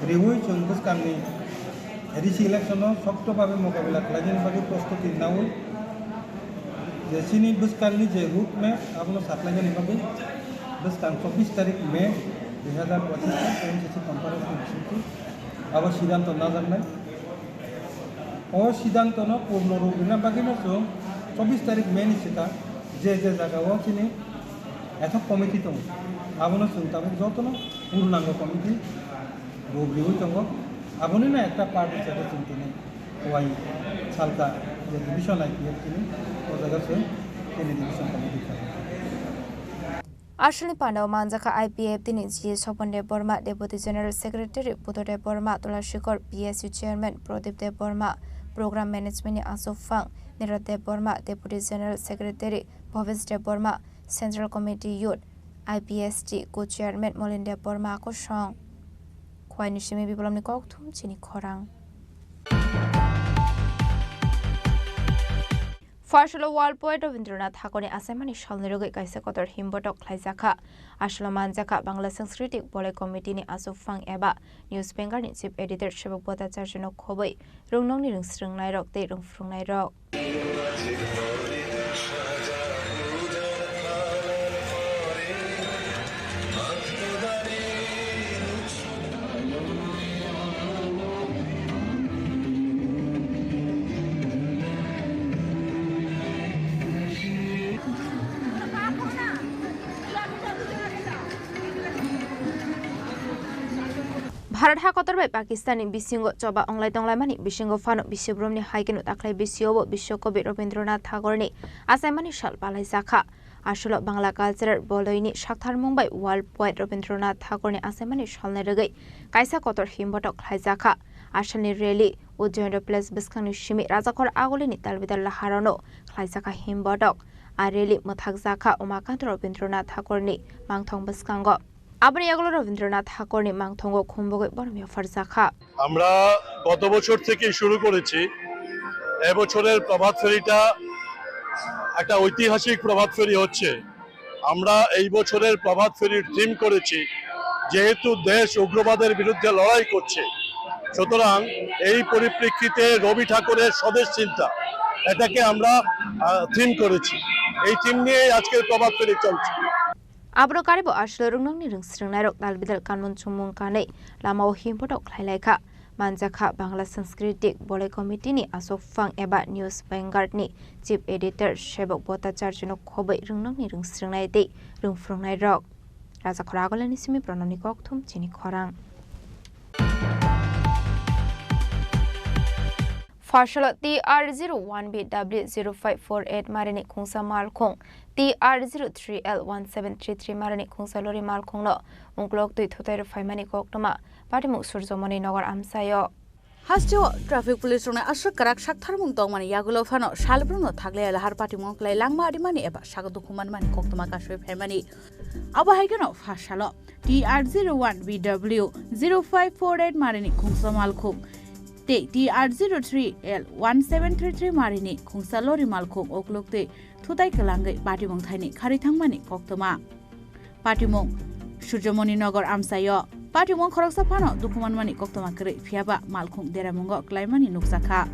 riwi chwng bwskangni A D C election o sokto babe mokabila khlainani bagwi prostuti nawi je chini bwskangni je road map abono saklainani bagwi bwskang chobbish tarik May dui hazar pochis M C C conference ni bisingtwi abo siddhanto najaknai. O siddhantono purno rup rina bagwino chwng chobbish tarik May ni swkang je je jagao chini ethok committee tongo, abono chwng tabuk jotono purnango committee rup riwi tongo. Abonino ekta part hisabe chwng tini wai salka je division I P F T ni o jaga chwng tini division committee tongo. Asalni pandao manjakha I P F T ni G A Sopon Debbarma, Deputy General Secretary Buddha Debbarma, Tulashikor P S U Chairman Pradip Debbarma, Program Management ni Aswk Phang Nirad Debbarma, Deputy General Secretary Bhavesh Debbarma, Central Committee Youth, I P S T Co-Chairman Molin Debbarma kosong. Khwaini simi biplopni kokthum chini khorang. Pharsalo World Poet Rabindranath Thakurni achaimani salni rwgwi kaisa kotor himbotok khlaijakha. Asalo manjakha Bangla Sanskriti Bolai Committee ni Achukphang eba Newspaper ni Chief Editor Sebok Bhattacharya no khobwi rwngnokni rwngsrwngnairok tei rwngphrwngnairok. Bharat ha kotor bai Pakistan ni bisingo choba onglai tonglaimani bisingo phano bisibrumni hai kheno takhlai bisio bo Biswakobi Rabindranath Thakurni achaimani sal palaijakha. Asolo Bangla Cultural Boloi ni saktharmung bai World Poet Rabindranath Thakurni achaimani salni rwgwi kaisa kotor himbotok khlaijakha. Asalni rally Ujjayandra Place bwskangni simi Rajakhor Agulini talbidal laharano khlaijakha himbotok. A rally mwthakjakha Umakant Rabindranath Thakurni mangthong bwskango. Aboni yagulo Rabindranath Thakurni mangthongo khumbugwi borom yapharjakha. আমরা গত বছর থেকে শুরু করেছি। এবছরের প্রভাত ফেরিটা একটা ঐতিহাসিক প্রভাত ফেরি হচ্ছে। আমরা এই বছরের প্রভাত ফেরির থিম করেছি, যেহেতু দেশ উগ্রবাদের বিরুদ্ধে লড়াই করছে, সুতরাং এই পরিপ্রেক্ষিতে রবি ঠাকুরের স্বদেশ চিন্তা, এটাকে আমরা, আহ, থিম করেছি। এই থিম নিয়েই আজকের প্রভাত ফেরি চলছে। Abro karibo asolo rwngnokni rwngsrwngnairok dalbidal kanmung chumung kanwi lamao himbotok khlailaikha. Manjakha Bangla Sanskriti Bolai Committee ni Achukphang eba News Vanguard ni Chief Editor Sebok Bhattacharya no khobwi rwngnokni rwngsrwngnai tei rwngphrwngnairok. Rajakhor Agulini simi Pranamni kokthum chini khorang. Pharsalo T R zero one B W zero five four eight marini khungsa malkhung, T R zero three L one seven three three marini khungsa lori malkhungno ungkulok twi thutai rw phaimani koktwma patimung Surjomoni Nagar amchaio. Hasteo traffic police rokni aswk kwrak saktharmung tongmani yagulo phano salbrumno thaklai lahar patimung kwlai langma rimani eba saka dukhu manmani koktwma kasui phaimani. Abo hai kheno pharsalo T R zero one B W zero five four eight marini khungsa malkhung tei T R zero three L one seven three three marini khungsa lori malkhung ukluk twi thutai kwlangwi patimung thaini kharwi thangmani koktwma. Patimung Surjomoni Nagar amchaio. Patimung khoroksa phano dukhu manmani koktwma kwrwi, phiyaba malkhung deramungo kwlaimani nukjakha.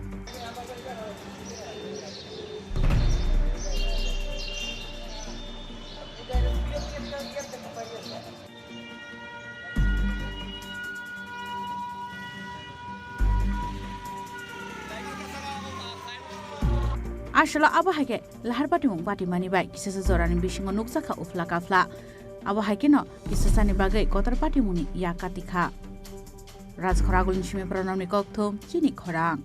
Asolo abo hai khe lahar patimung patimani bai kisasa jorani bisingo nukjakha uphla kaphla. Abo hai kheno kisasani bagwi kotor patimungni yak katikha. Rajkhor agulini simi Pranamni kokthum chini khorang.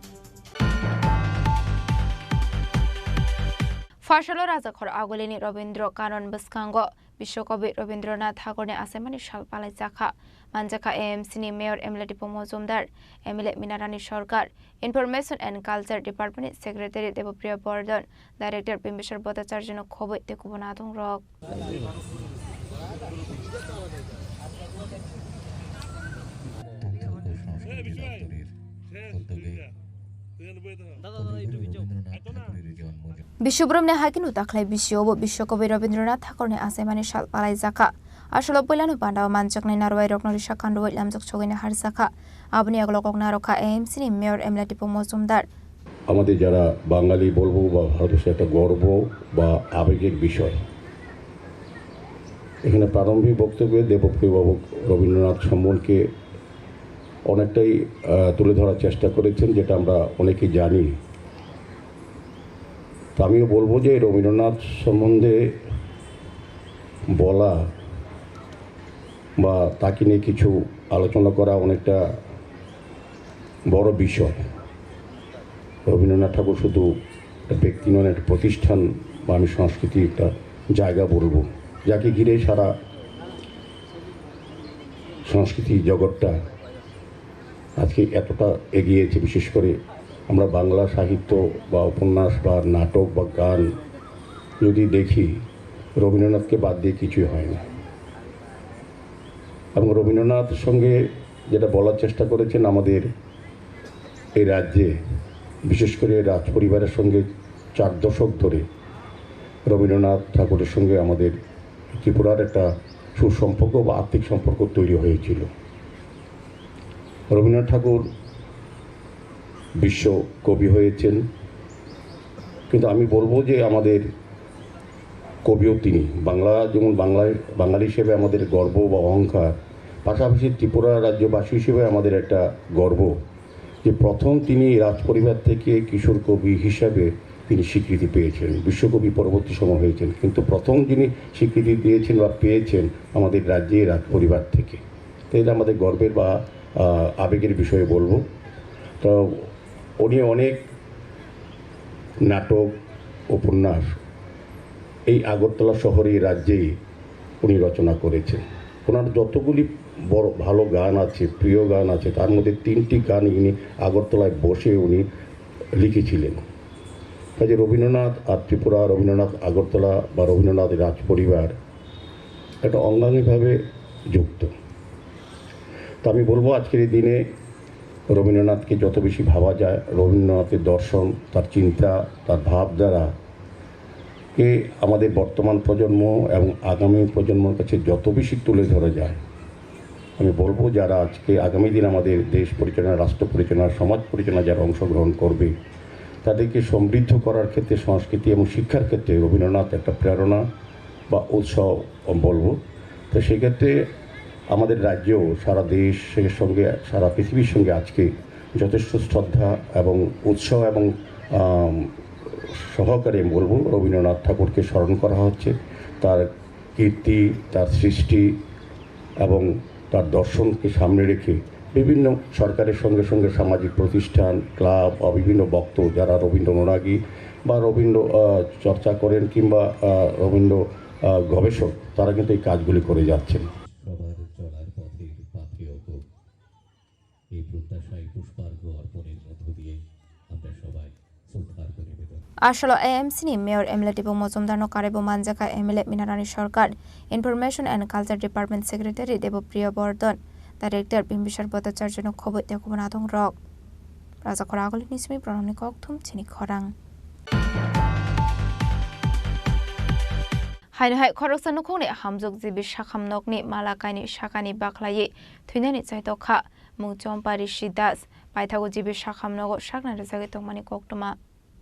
Phasalo Rajakhor agulini Robindra Kanon bwskango Biswakabi Rabindranath Thakurni achaimani sal palaijakha. Manjakha A M C ni Mayor M L A Dipo Mojumdar, M L A Minarani Sarkar, Information and Culture Department ni Secretary Debopriya Bordhan, Director Bimbisar Bhattacharya no khobwi tei kubun adongrok. Biswabrom ni hakhe no takhlai bisio bo Biswakabi Rabindranath Thakurni achaimani sal palaijakha. Asolo puilano pandao manjaknai narwai rokno risa khandrwi lamjak sogwini harjakha. Aboni yagulo kok narwkha A M C ni Mayor M L A Dipo Mojumdar. আমাদের যারা বাঙালি বলবো বা ভারতবর্ষের একটা গর্ব বা আবেগের বিষয়। এখানে প্রারম্ভিক বক্তব্যে দেবপ্রিয় বাবু রবীন্দ্রনাথ সম্বন্ধে অনেকটাই, আহ, তুলে ধরার চেষ্টা করেছেন, যেটা আমরা অনেকেই জানি। তো আমিও বলবো যে রবীন্দ্রনাথ সম্বন্ধে বলা বা তাকে নিয়ে কিছু আলোচনা করা অনেকটা বড় বিষয়। রবীন্দ্রনাথ ঠাকুর শুধু একটা ব্যক্তি নন, একটা প্রতিষ্ঠান বা আমি সংস্কৃতির একটা জায়গা বলবো, যাকে ঘিরে সারা সংস্কৃতি জগৎটা আজকে এতটা এগিয়েছে। বিশেষ করে আমরা বাংলা সাহিত্য বা উপন্যাস বা নাটক বা গান যদি দেখি, রবীন্দ্রনাথকে বাদ দিয়ে কিছুই হয় না। এবং রবীন্দ্রনাথের সঙ্গে যেটা বলার চেষ্টা করেছেন, আমাদের এই রাজ্যে, বিশেষ করে রাজ পরিবারের সঙ্গে চার দশক ধরে রবীন্দ্রনাথ ঠাকুরের সঙ্গে আমাদের ত্রিপুরার একটা সুসম্পর্ক বা আত্মিক সম্পর্ক তৈরি হয়েছিল। রবীন্দ্রনাথ ঠাকুর বিশ্ব কবি হয়েছেন, কিন্তু আমি বলবো যে আমাদের কবিও তিনি। বাংলা যেমন বাংলায়, বাঙালি হিসেবে আমাদের গর্ব বা অহংকার, পাশাপাশি ত্রিপুরা রাজ্যবাসী হিসেবে আমাদের একটা গর্ব যে প্রথম তিনি রাজপরিবার থেকে কিশোর কবি হিসাবে তিনি স্বীকৃতি পেয়েছেন। বিশ্বকবি পরবর্তী সময় হয়েছেন, কিন্তু প্রথম যিনি স্বীকৃতি দিয়েছেন বা পেয়েছেন আমাদের রাজ্যে রাজপরিবার থেকে। তো এটা আমাদের গর্বের বা, আহ, আবেগের বিষয়ে বলবো। তো উনি অনেক নাটক, উপন্যাস এই আগরতলা শহরে, রাজ্যেই উনি রচনা করেছেন। ওনার যতগুলি বড় ভালো গান আছে, প্রিয় গান আছে, তার মধ্যে তিনটি গান ইনি আগরতলায় বসে উনি লিখেছিলেন। কাজে রবীন্দ্রনাথ আর ত্রিপুরা, রবীন্দ্রনাথ আগরতলা বা রবীন্দ্রনাথ রাজপরিবার একটা অঙ্গাঙ্গিভাবে যুক্ত। তো আমি বলবো, আজকের এই দিনে রবীন্দ্রনাথকে যত বেশি ভাবা যায়, রবীন্দ্রনাথের দর্শন, তার চিন্তা, তার ভাবধারাকে আমাদের বর্তমান প্রজন্ম এবং আগামী প্রজন্মর কাছে যত বেশি তুলে ধরা যায়, আমি বলবো, যারা আজকে আগামী দিন আমাদের দেশ পরিচালনা, রাষ্ট্র পরিচালনা, সমাজ পরিচালনা যারা অংশগ্রহণ করবে, তাদেরকে সমৃদ্ধ করার ক্ষেত্রে, সংস্কৃতি এবং শিক্ষার ক্ষেত্রে রবীন্দ্রনাথ একটা প্রেরণা বা উৎস বলবো। তো সেক্ষেত্রে আমাদের রাজ্যেও সারা দেশের সঙ্গে, সারা পৃথিবীর সঙ্গে আজকে যথেষ্ট শ্রদ্ধা এবং উৎসাহ এবং, আম, সহকারে আমি বলবো রবীন্দ্রনাথ ঠাকুরকে স্মরণ করা হচ্ছে। তার কীর্তি, তার সৃষ্টি এবং তার দর্শনকে সামনে রেখে বিভিন্ন সরকারের সঙ্গে সঙ্গে সামাজিক প্রতিষ্ঠান, ক্লাব বা বিভিন্ন ভক্ত যারা রবীন্দ্র অনুরাগী বা রবীন্দ্র, আহ, চর্চা করেন কিংবা, আহ, রবীন্দ্র, আহ, গবেষক, তারা কিন্তু এই কাজগুলি করে যাচ্ছেন। সবার চলার পথের পাথেয় হোক, এই প্রত্যাশায় পুষ্পার্ঘ্য অর্পণের মধ্য দিয়ে আমরা সবাই শ্রদ্ধার্ঘ্য নিবেদন। Asolo A M C ni Mayor M L A Dipo Mojumdar no karwi bo manjakha M L A Minarani Sarkar, Information and Culture Department Secretary Debopriya Bordhan, Director Bimbisar Bhattacharya no khobwi tei kubun adongrok. Rajakhor agulini simi Pranamni kokthum chini khorang. Haino hai khoroksa nukhungni hamjwk G B Sakham nokni mala kaini sakani bakhlaiwi thwinani chaitokha. Mung Chompa Rishi Das, paithago G B Sakham nogo sakna rwjagwi tongmani koktwma.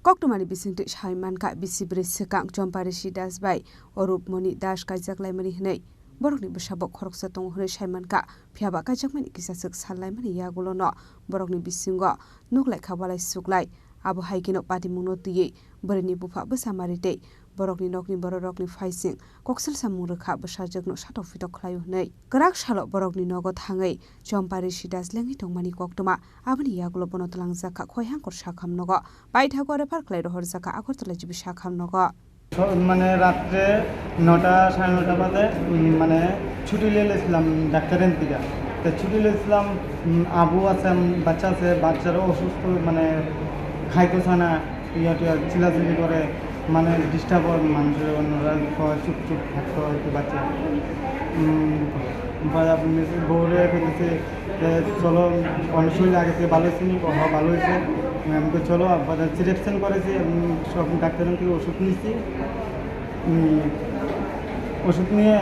Koktwmani bisingtwi sai mankha, bisi bwrwi swkang Chompa Rishi Das bai Orupmoni Das kaijak laimani hwnwi. Borokni bwsabo khoroksa tongo hwnwi sai mankha, phiyaba kaijakmani kisa swk sal laimani yagulono borokni bisingo nuk laikha walai suklai. Abo hai kheno patimungno twiwi Bwrwini bupha bwsa mari tei borokni nokni bororokni phaising koksil samung rwkha bwsajwkno satok pitok khlaio hwnwi. Kwrak salo borokni nogo thangwi Chompari sidas lengwi tongmani koktwma. Aboni yagulo bono twlangjakha Khoihangkor sakham nogo. Paithago refer khlai rohorjakha Agartala G B sakham nogo. মানে রাত্রে নটা, সাড়ে নটা বাজে, উম, মানে ছুটি লিয়ে লেছিলাম ডাক্তারের দিকে। তো ছুটি লিয়েছিলাম, উম, আবু আছে, উম, বাচ্চা আছে, বাচ্চারও অসুস্থ, মানে খাইতে চায় না, ইয়া টিয়া চিল্লাচিল্লি করে, মানে ডিস্টার্ব হয় মানুষের, অন্যরা কয় চুপ চুপ থাকতে হয় একটু বাচ্চা। উম, বা আপনি বউরে কইতেছে যে, "চলো, অনেক সময় আগে থেকে ভালো হয়েছে নি?" "ও, হ্যাঁ, ভালো হয়েছে।" আমি তো, "চলো, আবার সিলেকশন করেছি, উম, সব ডাক্তারের থেকে ওষুধ নিচ্ছি।" উম, ওষুধ নিয়ে,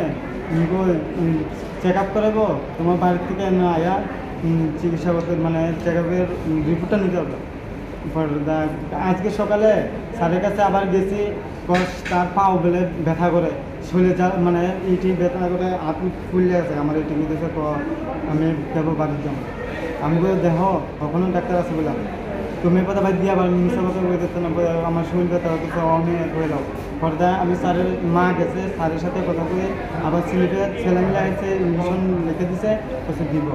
উম, কই, উম, চেক আপ করাবো, তোমার বাড়ির থেকে না আয়া, উম, চিকিৎসা করতে, মানে, চেক আপের, উম, রিপোর্টটা নিতে হবে। পরে দা-, আজকে সকালে স্যারের কাছে আবার গেছি, কস তার পাও বলে ব্যথা করে, শরীরে যা, মানে, ইটি ব্যথা করে, হাত ফুলে আছে আমার, ইটি নিতেছে, ক-, আমি যাবো বাড়ির জন্য। আমি বলি, "দেখো, কখনো ডাক্তার আছে বলে, তুমি কথা বাদ দিয়ে আবার মিশা কথা বলে দিতে না, বলে, আমার শরীর ব্যথা হতেছে, আমি হয়ে যাও।" পরে দা-, আমি স্যারের মা গেছে, স্যারের সাথে কথা বলে আবার স্লিপে স্যালাইন লাগাইছে, ইঞ্জেকশন লিখে দিছে, ওষুধ দিব।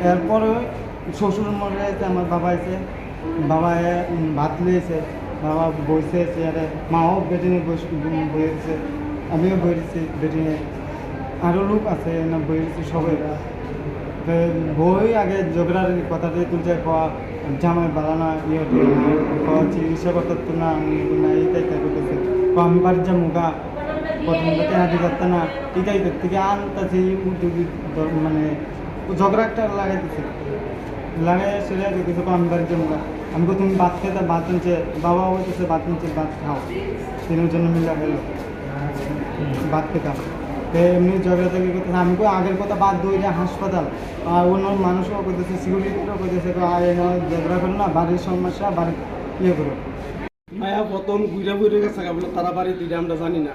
এরপরে শ্বশুর মরে আছে, আমার বাবা আছে, বাবা, উম, ভাত লইছে, বাবা বইছে চেয়ারে, মাও বেটিনে বস-, উম, বইছে, আমিও বইছি বেটিনে, আরও লোক আছে না বইছে সবাই। তো বই আগে ঝগড়ার কথা দিয়ে তুলছে, কওয়া জামাই বালা না, ইয়ে দিয়ে না, কওয়া চিকিৎসা করতে তো না, আমি না, এটাই তাই করতেছে, কওয়া আমি বাড়ির যাবো গা, প্রথম কথা আদি করতে না, এটাই করতে গিয়ে আনতেছে, এই উদ্যোগী দল, মানে, ও ঝগড়া একটা লাগাই দিছে। লাগাই সেটা কি কিছু কম বাড়ি জমা। আমি কই, "তুমি ভাত খেতে, ভাত আনছে, বাবা বলতেছে ভাত আনছে, ভাত খাও।" তিনজন মিলে গেল ভাত খেতাম। তো এমনি ঝগড়া ঝাগড়ি করতেছে। আমি কই, "আগের কথা বাদ দিই, যে হাসপাতাল।" আর অন্য মানুষও করতেছে, সিকিউরিটিরাও করতেছে, "কই, আরে না, ঝগড়া করো না, বাড়ির সমস্যা, বাড়ি ইয়ে করো।" মায়া প্রথম ঘুরে ঘুরে গেছে গা বলে তারা বাড়ি দিলে আমরা জানি না।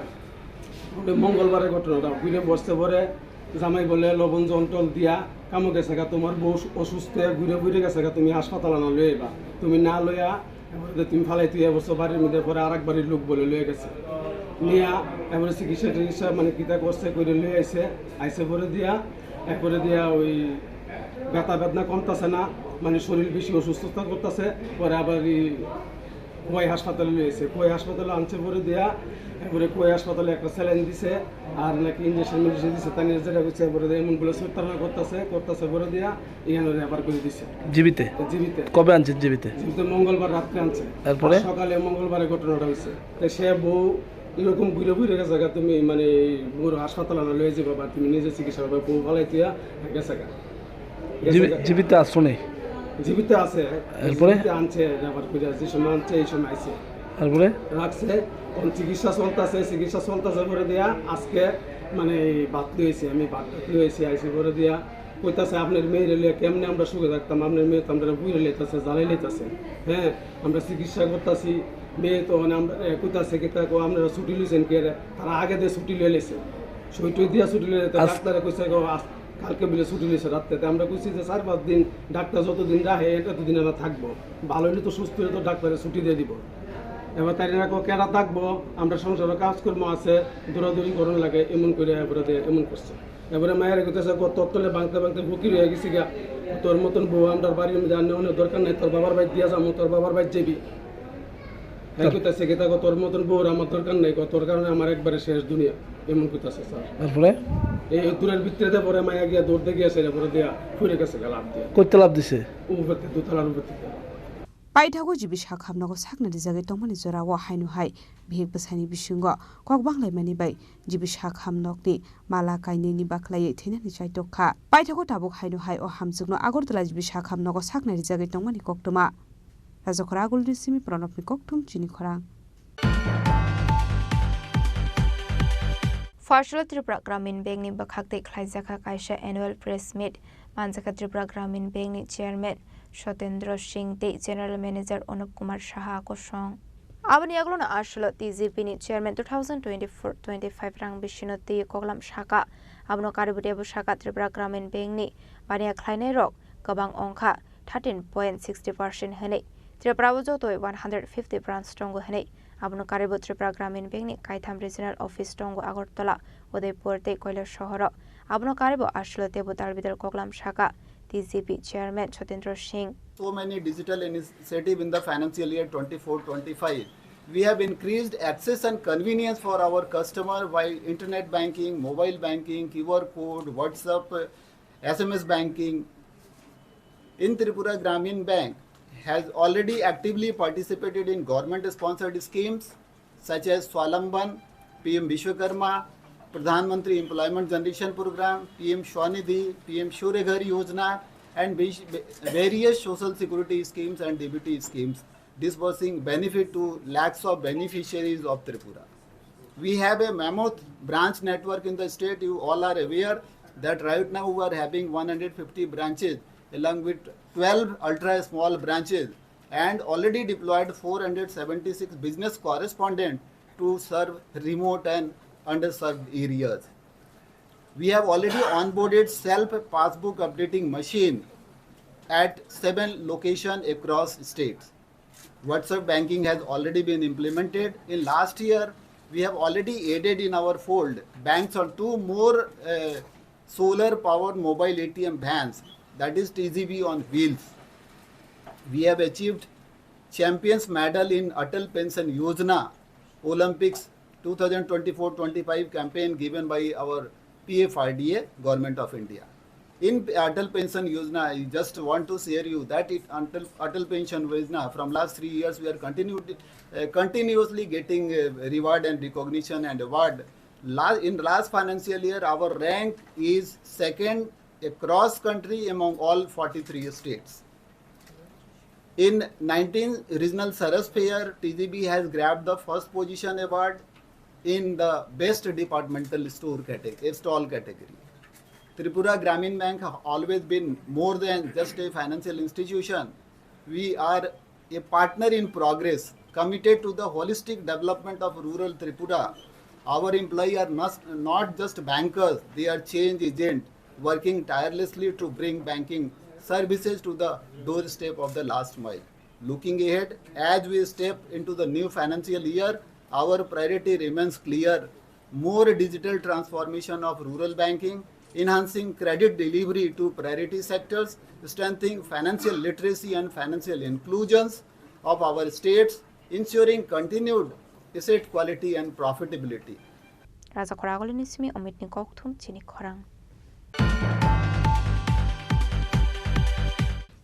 বলে মঙ্গলবারের ঘটনাটা, ঘুরে বসতে পরে জামাই বলে লবণ জল টল দিয়া কামো গেছে গা, তোমার বউ অসুস্থ হয়ে ঘুরে ঘুরে গেছে গা, তুমি হাসপাতাল আনা লয়ে এবা, তুমি না লইয়া এবারে তুমি ফালাই তুই এবছর বাড়ির মধ্যে পরে আর এক বাড়ির লোক বলে লয়ে গেছে, নিয়া এবারে চিকিৎসা টিকিৎসা মানে কিতা করছে করে লয়ে আইছে, আইছে পরে দিয়া এরপরে দিয়া ওই ব্যথা বেদনা কমতাছে না, মানে শরীর বেশি অসুস্থতা করতেছে, পরে আবার এই খোয়াই হাসপাতালে নিয়ে এসে, খোয়াই হাসপাতালে আনছে পরে দিয়া, এরপরে খোয়াই হাসপাতালে একটা স্যালাইন দিছে, আর নাকি ইঞ্জেকশন মিঞ্জেকশন দিছে, তাই নিয়ে যেটা হচ্ছে, এরপরে দিয়ে এমন বলে সত্যারণা করতেছে, করতেছে পরে দিয়া, এখানে রেফার করে দিছে। জীবিতে? জীবিতে। কবে আনছে জীবিতে? জীবিতে মঙ্গলবার রাত্রে আনছে। তারপরে? আর সকালে মঙ্গলবারে ঘটনাটা হয়েছে। তো সে বউ এরকম ঘুরে ঘুরে গেছে গা, তুমি মানে বড় হাসপাতালে না লয়ে যাবা, বা তুমি নিজে চিকিৎসা করবে, বউ ফালাই দিয়া গেছে গা। জীবি-, জীবিত আসছো নি? জীবিত আছে। এরপরে? জীবিত আনছে, আবার খুঁজে যে সময় আনছে, এই সময় আইছে। তারপরে? রাখছে, এখন চিকিৎসা চলতেছে, চিকিৎসা চলতেছে করে দিয়া আজকে মানে এই বাদ লইছি, আমি বাদ লইছি, আইসি করে দিয়া কইতাছে, "আপনার মেয়ের লিয়ে কেমনে আমরা সুখে থাকতাম, আপনার মেয়ে তো আমরা বুঝে লইতাছে, জ্বালাই লইতাছে, হ্যাঁ, আমরা চিকিৎসা করতেছি, মেয়ে তো মানে আমরা, এ, কইতাছে কি তা কো, আপনারা ছুটি লইছেন কি রে?" তারা আগে দিয়ে ছুটি লইয়া লইছে, সই টই দিয়া ছুটি লইয়া লইছে। আজ- ডাক্তারে কইছে গো, আজ কালকে মিলে ছুটি নিয়েছে রাত্রে। তে আমরা কইছি যে চার পাঁচ দিন ডাক্তার যতদিন রাখে, ততদিন আমরা থাকবো। ভালো হইলে তো, সুস্থ হইলে তো ডাক্তারে ছুটি দিয়ে দিব। এবার তাই না কো, "কেডা থাকবো? আমরা সংসারে কাজকর্ম আছে, দৌড়াদৌড়ি করুন লাগে," এমন করে এবারে দে-, এমন করছে। এবারে মায়ের কইতেছে, "কো, তোর তলে বাংতে বাংতে ফকির হয়ে গেছি গা। তোর মতন বউ আমরার বাড়ির মধ্যে আর নেওয়ানোর দরকার নাই, তোর বাবার বাড়ি দিয়া যাবো, তোর বাবার বাড়ি যাবি।" হ্যাঁ, কইতাছে কি, "দেখো, তোর মতন বউর আমার দরকার নাই, তোর কারণে আমার একবারে শেষ দুনিয়া।" এমন কইতাছে, স্যার। তারপরে? এই দূরের ভিতরে পরে মায়া গিয়া দৌড় দিয়ে গেছে, পরে দিয়া ফিরে গেছে গা লাফ দিয়া। কইতে লাফ দিছে? উপর থেকে, দোতলার উপর থেকে। Paithago G B sakham nogo sakna rijagwi tongmani jorao haino hai bihik bwsaini bisingo kok banglaimani bai G B sakham nokni mala kainwini baklaiwi thwinani chaitok kha. Paithago tabuk haino hai o hamjwkno Agartala G B sakham nogo sakna rijagwi tongmani koktwma. Rajakhor Agulni simi Pranobni kokthum chini khorang. Pharsalo Tripura Gramin Bankni bwkhak tei khlaijakha kaisa annual press meet. Manjakha Tripura Gramin Bankni Chairman Sotendra Singh tei General Manager Anup Kumar Saha kosong. Aboni yagulono aswkno T G P ni Chairman two thousand twenty-four twenty-five rang bisino twi koklam sakha. Abono karwi bwtwi bwsakha Tripura Gramin Bankni baniya khlainairok kwbang wngkha thirteen point sixty percent hwnwi. Tripura o jotoi one hundred fifty branch tongo hwnwi Abono karwibo Tripura Gramin Bank ni kaitham regional office tongo Agartala, Udaipur tei Kailasahar o. Abono karwibo aswk teibo dalbidal koklam sakha T G B chairman Chatendra Singh. So many digital initiative in the financial year twenty-four twenty-five. We have increased access and convenience for our customer by internet banking, mobile banking, Q R code, WhatsApp, S M S banking. In Tripura Gramin Bank has already actively participated in government sponsored schemes such as Swalamban, P M Vishwakarma, Pradhan Mantri Employment Generation Program, P M Swanidhi, P M Surya Ghar Yojana, and vis-, various social security schemes and D B T schemes, disbursing benefit to lakhs of beneficiaries of Tripura. We have a mammoth branch network in the state. You all are aware that right now we are having one hundred fifty branches along with twelve ultra small branches and already deployed four hundred seventy-six business correspondent to serve remote and underserved areas. We have already onboarded self passbook updating machine at seven location across states. WhatsApp banking has already been implemented. In last year, we have already added in our fold banks on two more, uh, solar powered mobile A T M vans, that is T G V on wheels. We have achieved champions medal in Atal Pension Yojana Olympics two thousand twenty-four twenty-five campaign given by our P F R D A, Government of India. In Atal Pension Yojana, I just want to share you that it Atal, Atal Pension Yojana, from last three years we are continued, uh, continuously getting, uh, reward and recognition and award. La-, in last financial year, our rank is second across country among all forty-three states. In nineteen regional Saras Fair, T G B has grabbed the first position award in the best departmental store category, stall category. Tripura Gramin Bank have always been more than just a financial institution. We are a partner in progress, committed to the holistic development of rural Tripura. Our employees are not, not just bankers, they are change agent working tirelessly to bring banking services to the doorstep of the last mile. Looking ahead, as we step into the new financial year, our priority remains clear: more digital transformation of rural banking, enhancing credit delivery to priority sectors, strengthening financial literacy and financial inclusions of our states, ensuring continued asset quality and profitability. Raja Khoragoli ni simi Omit ni kokthum chini khorang.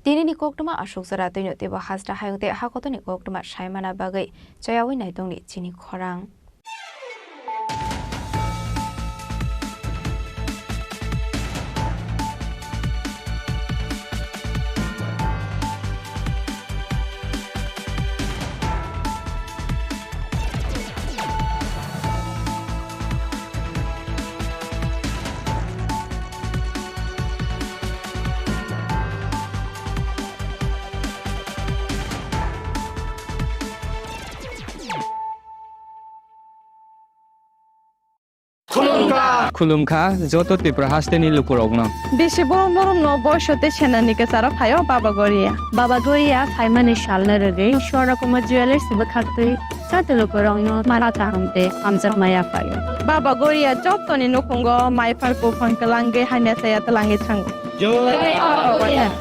Tini ni koktwma aswk jora twino teibo hasta hayung tei hakotoni koktwma saimana bagwi chayawi naitongni chini khorang. Khulumkha. Khulumkha joto Tripura hasteni lukurokno. Bisi borom borom no boiso tei senani kwcharo phaio Baba Goria. Baba Goria phaimani salno rwgwi Swarna Kumar Jewellers bwkhaktwi joto lukurokno mara kaham tei hamjakma yaphaio. Baba Goria jotoni nukhungo maiphar buphang kwlangwi hamya chaya twlangwi thango. Jai Baba Goria.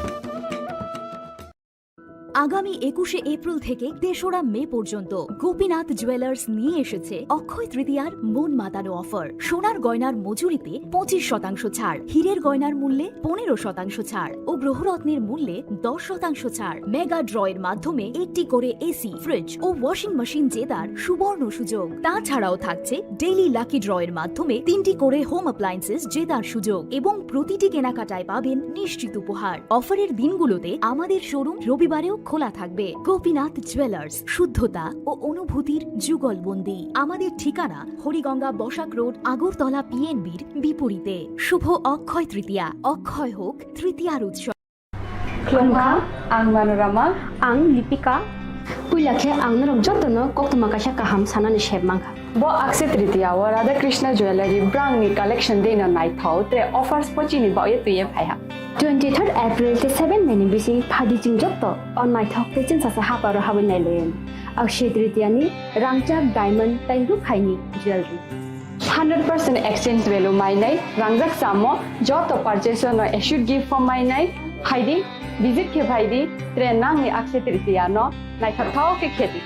আগামী একুশে এপ্রিল থেকে তেসরা মে পর্যন্ত গোপীনাথ জুয়েলার্স নিয়ে এসেছে অক্ষয় তৃতীয়ার মন মাতানো অফার। সোনার গয়নার মজুরিতে পঁচিশ শতাংশ ছাড়, হীরের গয়নার মূল্যে পনেরো শতাংশ ছাড় ও গ্রহরত্নের মূল্যে দশ শতাংশ ছাড়। মেগা ড্রয়ের মাধ্যমে একটি করে এসি, ফ্রিজ ও ওয়াশিং মেশিন জেতার সুবর্ণ সুযোগ। তাছাড়াও থাকছে ডেইলি লাকি ড্রয়ের মাধ্যমে তিনটি করে হোম অ্যাপ্লায়েন্সেস জেতার সুযোগ এবং প্রতিটি কেনাকাটায় পাবেন নিশ্চিত উপহার। অফারের দিনগুলোতে আমাদের শোরুম রবিবারেও খোলা থাকবে। গোপীনাথ জুয়েলার্স, শুদ্ধতা ও অনুভূতির যুগলবন্দি। আমাদের ঠিকানা হরিগঙ্গা বসাক রোড, আগরতলা পিএনবির বিপরীতে। শুভ অক্ষয় তৃতীয়া, অক্ষয় হোক তৃতীয়ার উৎসব। Khulumkha, ang Manorama. Ang Lipika. Puila khe ang norok jotono koktwma kaisa kaham sanani sep mankha. Bo Akshaya Tritiya o Radha Krishna Jewellery brangni collection deino naithok tre offers bo chini bagwi twiwi phaiha. Twenty-third April tei seven May ni bising phadi chwng joto o naithok tei chwngsacha haparo habwi nailaio. Akshaya Tritiya ni rangchak diamond tei rukhaini jewelry. Hundred percent exchange value mainai, rangjak samo joto purchase no assured gift form mainai, phaidi, visit khe phaidi, tre nangni Akshaya Tritiya no naithok thao khe khedi.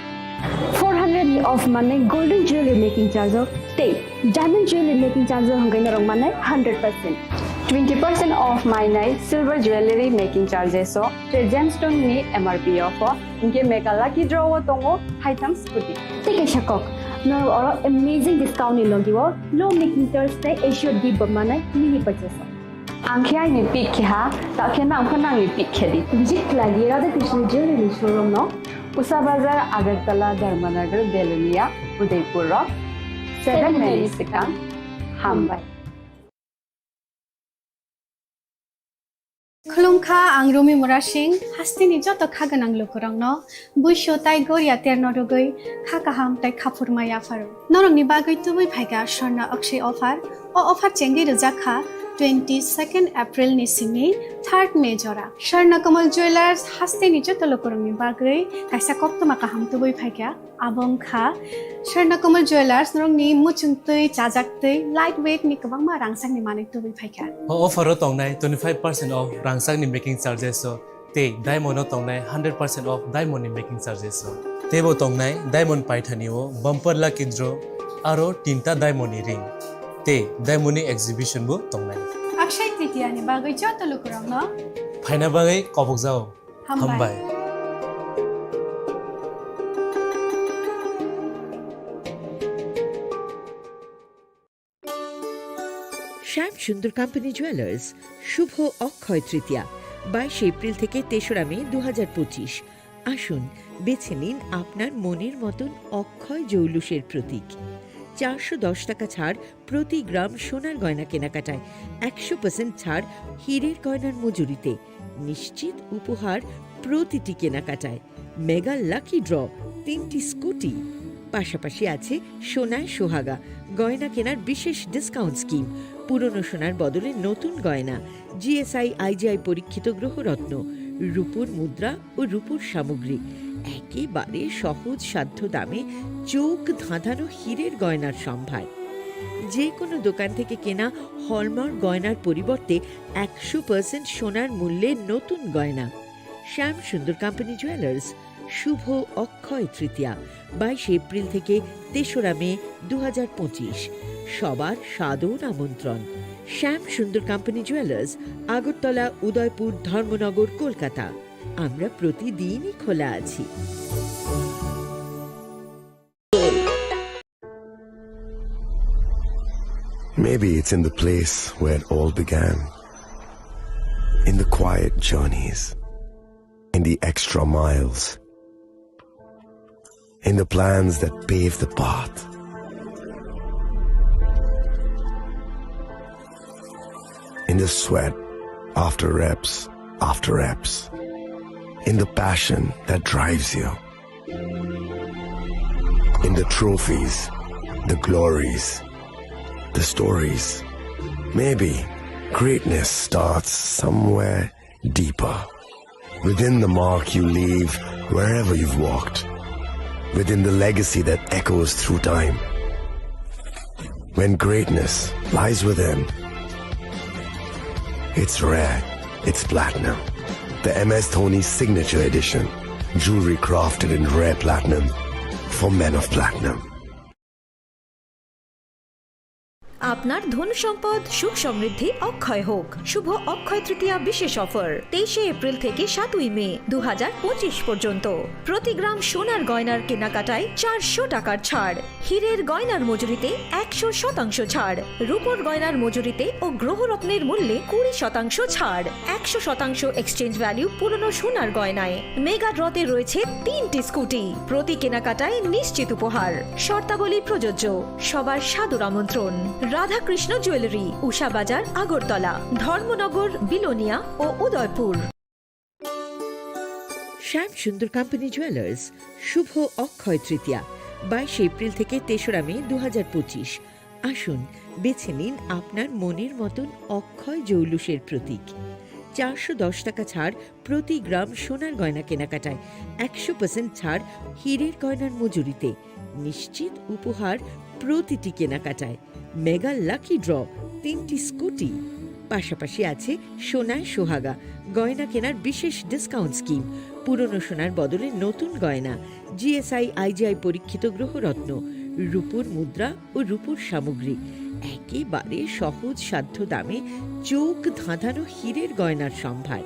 Four hundred ni off manai golden jewelry making charge o tei diamond jewelry making charge o hwnkhai norok manai hundred percent. Twenty percent off mainai silver jewelry making charges o tre gemstone ni M R P o pho, hinkhe mega lucky draw o tongo haitham scooty. Tei kaisa kok, norok oro amazing discount ni logi o low making charge tei assured gift bo manai mini purchase o. Ang khe aini pick khe ha, ta khe nang pho nangni pick khe di. Visit khlai di Radha Krishna Jewelry showroom no. Usa Bazar, Agartala, Dharmanagar, Belonia, Udaipur rok. Seven May ni swkang. Hambai. Khulumkha, ang Rumi Murasing, hasteni joto kha gwnang lukurokno buisu tai goria terno rwgwi kha kaham tai khaphurma yapharo. Norokni bagwi tubui phaikha Swarna Akshay offer. O offer chengwi rwjak kha twenty second April ni simi third May jora. Swarna Kamal Jewelers hasteni joto lukurokni bagwi kaisa koktwma kaham tubui phaikha. Abo wngkha Swarna Kamal Jewelers, norokni muchung twi, chajak twi, light weight ni kwbangma rangchakni manwi tubui phaikha. O offer o tongnai twenty five percent off rangchakni making charges o tei diamond o tongnai hundred percent off diamond ni making charges o. Teibo tongnai diamond paithani o bumper lucky draw aro tinta diamond ni ring tei diamond ni exhibition bo tongnai. Akshaya Tritiya ni bagwi joto lukurokno phaina bagwi kobokjao. Hambai. Hambai. শ্যাম সুন্দর company jewellers, শুভ অক্ষয় তৃতীয়া, বাইশে এপ্রিল থেকে তেসরা মে দু হাজার পঁচিশ। আসুন, বেছে নিন আপনার মনের মতন অক্ষয় জৌলুসের প্রতীক। চারশো দশ টাকা ছাড় প্রতি গ্রাম সোনার গয়না কেনাকাটায়, একশো পার্সেন্ট ছাড় হীরের গয়নার মজুরিতে, নিশ্চিত উপহার প্রতিটি কেনাকাটায়, মেগা লাকি ড্র, তিনটি স্কুটি, পাশাপাশি আছে সোনায় সোহাগা গয়না কেনার বিশেষ ডিসকাউন্ট স্কিম, পুরনো সোনার বদলে নতুন গয়না, জিএসআই আইজিআই পরীক্ষিত গ্রহরত্ন, রূপোর মুদ্রা ও রূপোর সামগ্রী, একেবারে সহজ সাধ্য দামে চোখ ধাঁধানো হীরের গয়নার সম্ভার। যে কোনো দোকান থেকে কেনা হলমার্ক গয়নার পরিবর্তে একশো পার্সেন্ট সোনার মূল্যে নতুন গয়না। শ্যাম সুন্দর কোম্পানি জুয়েলার্স, শুভ অক্ষয় তৃতীয়া, বাইশে এপ্রিল থেকে তেসরা মে দু হাজার পঁচিশ। সবার সাদর আমন্ত্রণ। শ্যাম সুন্দর কোম্পানি জুয়েলার্স, আগরতলা, উদয়পুর, ধর্মনগর, কলকাতা। আমরা প্রতিদিনই খোলা আছি। Maybe it's in the place where it all began. In the quiet journeys, in the extra miles, in the plans that pave the path, in the sweat after reps after reps, in the passion that drives you, in the trophies, the glories, the stories. Maybe greatness starts somewhere deeper. Within the mark you leave wherever you've walked. Within the legacy that echoes through time. When greatness lies within, it's rare, it's platinum. The M S Dhoni Signature Edition. Jewelry crafted in rare platinum for men of platinum. আপনার ধন সম্পদ সুখ সমৃদ্ধি অক্ষয় হোক। শুভ অক্ষয় তৃতীয়া বিশেষ অফার তেইশে এপ্রিল থেকে সাতই মে দু হাজার পঁচিশ পর্যন্ত। প্রতি গ্রাম সোনার গয়নার কেনাকাটায় চারশো টাকার ছাড়, হীরের গয়নার মজুরিতে একশো শতাংশ ছাড়, রূপোর গয়নার মজুরিতে ও গ্রহরত্নের মূল্যে কুড়ি শতাংশ ছাড়, একশো শতাংশ এক্সচেঞ্জ ভ্যালু পুরনো সোনার গয়নায়। মেগা ড্রতে রয়েছে তিনটি স্কুটি। প্রতি কেনাকাটায় নিশ্চিত উপহার। শর্তাবলী প্রযোজ্য। সবার সাদর আমন্ত্রণ। রাধাকৃষ্ণ জুয়েলারি, উষা বাজার, আগরতলা, ধর্মনগর, বিলোনিয়া ও উদয়পুর। শ্যাম সুন্দর কোম্পানি জুয়েলার্স, শুভ অক্ষয় তৃতীয়া, বাইশে এপ্রিল থেকে তেসরা মে দু হাজার পঁচিশ। আসুন, বেছে নিন আপনার মনের মতন অক্ষয় জৌলুসের প্রতীক। চারশো দশ টাকা ছাড় প্রতি গ্রাম সোনার গয়না কেনাকাটায়, একশো পার্সেন্ট ছাড় হীরের গয়নার মজুরিতে, নিশ্চিত উপহার প্রতিটি কেনাকাটায়, মেগা লাকি ড্র, তিনটি স্কুটি। পাশাপাশি আছে সোনায় সোহাগা, গয়না কেনার বিশেষ ডিসকাউন্ট স্কিম, পুরনো সোনার বদলে নতুন গয়না, জিএসআই আইজিআই পরীক্ষিত গ্রহরত্ন, রূপোর মুদ্রা ও রূপোর সামগ্রী, একেবারে সহজ সাধ্য দামে চোখ ধাঁধানো হীরের গয়নার সম্ভার।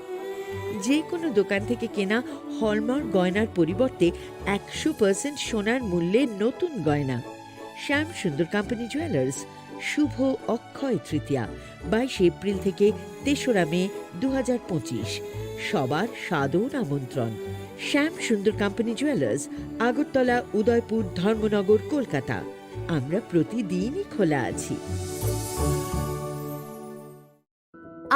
যে কোনো দোকান থেকে কেনা হলমার্ক গয়নার পরিবর্তে একশো পার্সেন্ট সোনার মূল্যে নতুন গয়না। শ্যাম সুন্দর কোম্পানি জুয়েলার্স, শুভ অক্ষয় তৃতীয়া, বাইশে এপ্রিল থেকে তেসরা মে দু হাজার পঁচিশ। সবার সাদর আমন্ত্রণ। শ্যাম সুন্দর কোম্পানি জুয়েলার্স, আগরতলা, উদয়পুর, ধর্মনগর, কলকাতা। আমরা প্রতিদিনই খোলা আছি।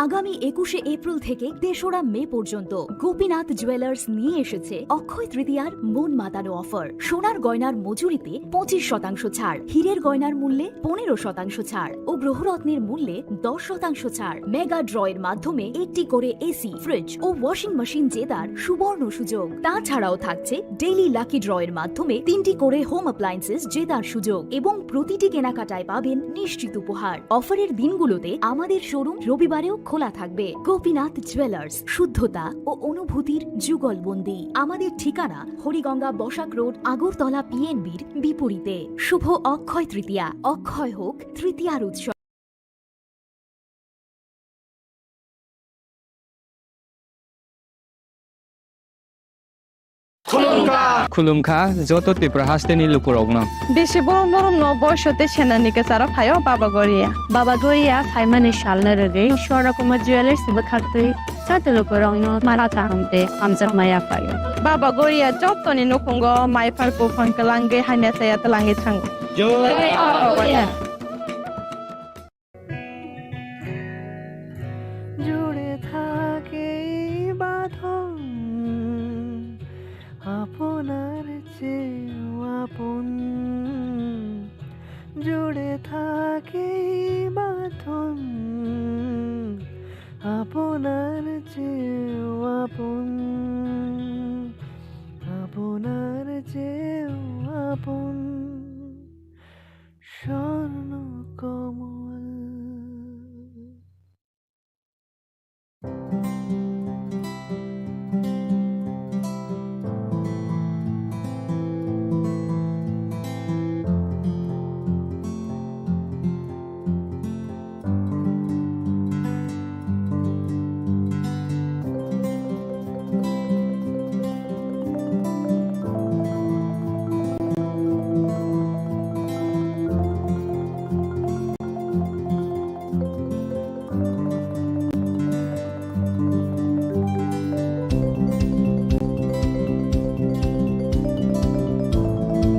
আগামী একুশে এপ্রিল থেকে তেসরা মে পর্যন্ত গোপীনাথ জুয়েলার্স নিয়ে এসেছে অক্ষয় তৃতীয়ার মন মাতানো অফার। সোনার গয়নার মজুরিতে পঁচিশ শতাংশ ছাড়, হীরের গয়নার মূল্যে পনেরো শতাংশ ছাড় ও গ্রহরত্নের মূল্যে দশ শতাংশ ছাড়। মেগা ড্র এর মাধ্যমে একটি করে এসি, ফ্রিজ ও ওয়াশিং মেশিন জেতার সুবর্ণ সুযোগ। তাছাড়াও থাকছে ডেইলি লাকি ড্র এর মাধ্যমে তিনটি করে হোম অ্যাপ্লায়েন্সেস জেতার সুযোগ এবং প্রতিটি কেনাকাটায় পাবেন নিশ্চিত উপহার। অফারের দিনগুলোতে আমাদের শোরুম রবিবারেও খোলা থাকবে। গোপীনাথ জুয়েলার্স, শুদ্ধতা ও অনুভূতির যুগলবন্দি। আমাদের ঠিকানা হরিগঙ্গা বসাক রোড, আগরতলা পিএনবির বিপরীতে। শুভ অক্ষয় তৃতীয়া, অক্ষয় হোক তৃতীয়ার উৎসব। Khulumkha joto Tripura hasteni lukurokno. Bisi borom borom no boisote senani kwcharo phaio Baba Goria. Baba Goria phaimani salno rwgwi Swarna Kumar Jewellers bwkhaktwi joto lukurokno mara kaham tei hamjakma yaphaio. Baba Goria jotoni nukhungo mai phar buphang kwlangwi hamya chaya twlangwi thango. Jai Baba Goria. জুড়ে থাকে এই বাঁধন আপনার চেয়েও আপন। জুড়ে থাকে এই বাঁধন আপনার চেয়েও আপন, আপনার চেয়েও আপন।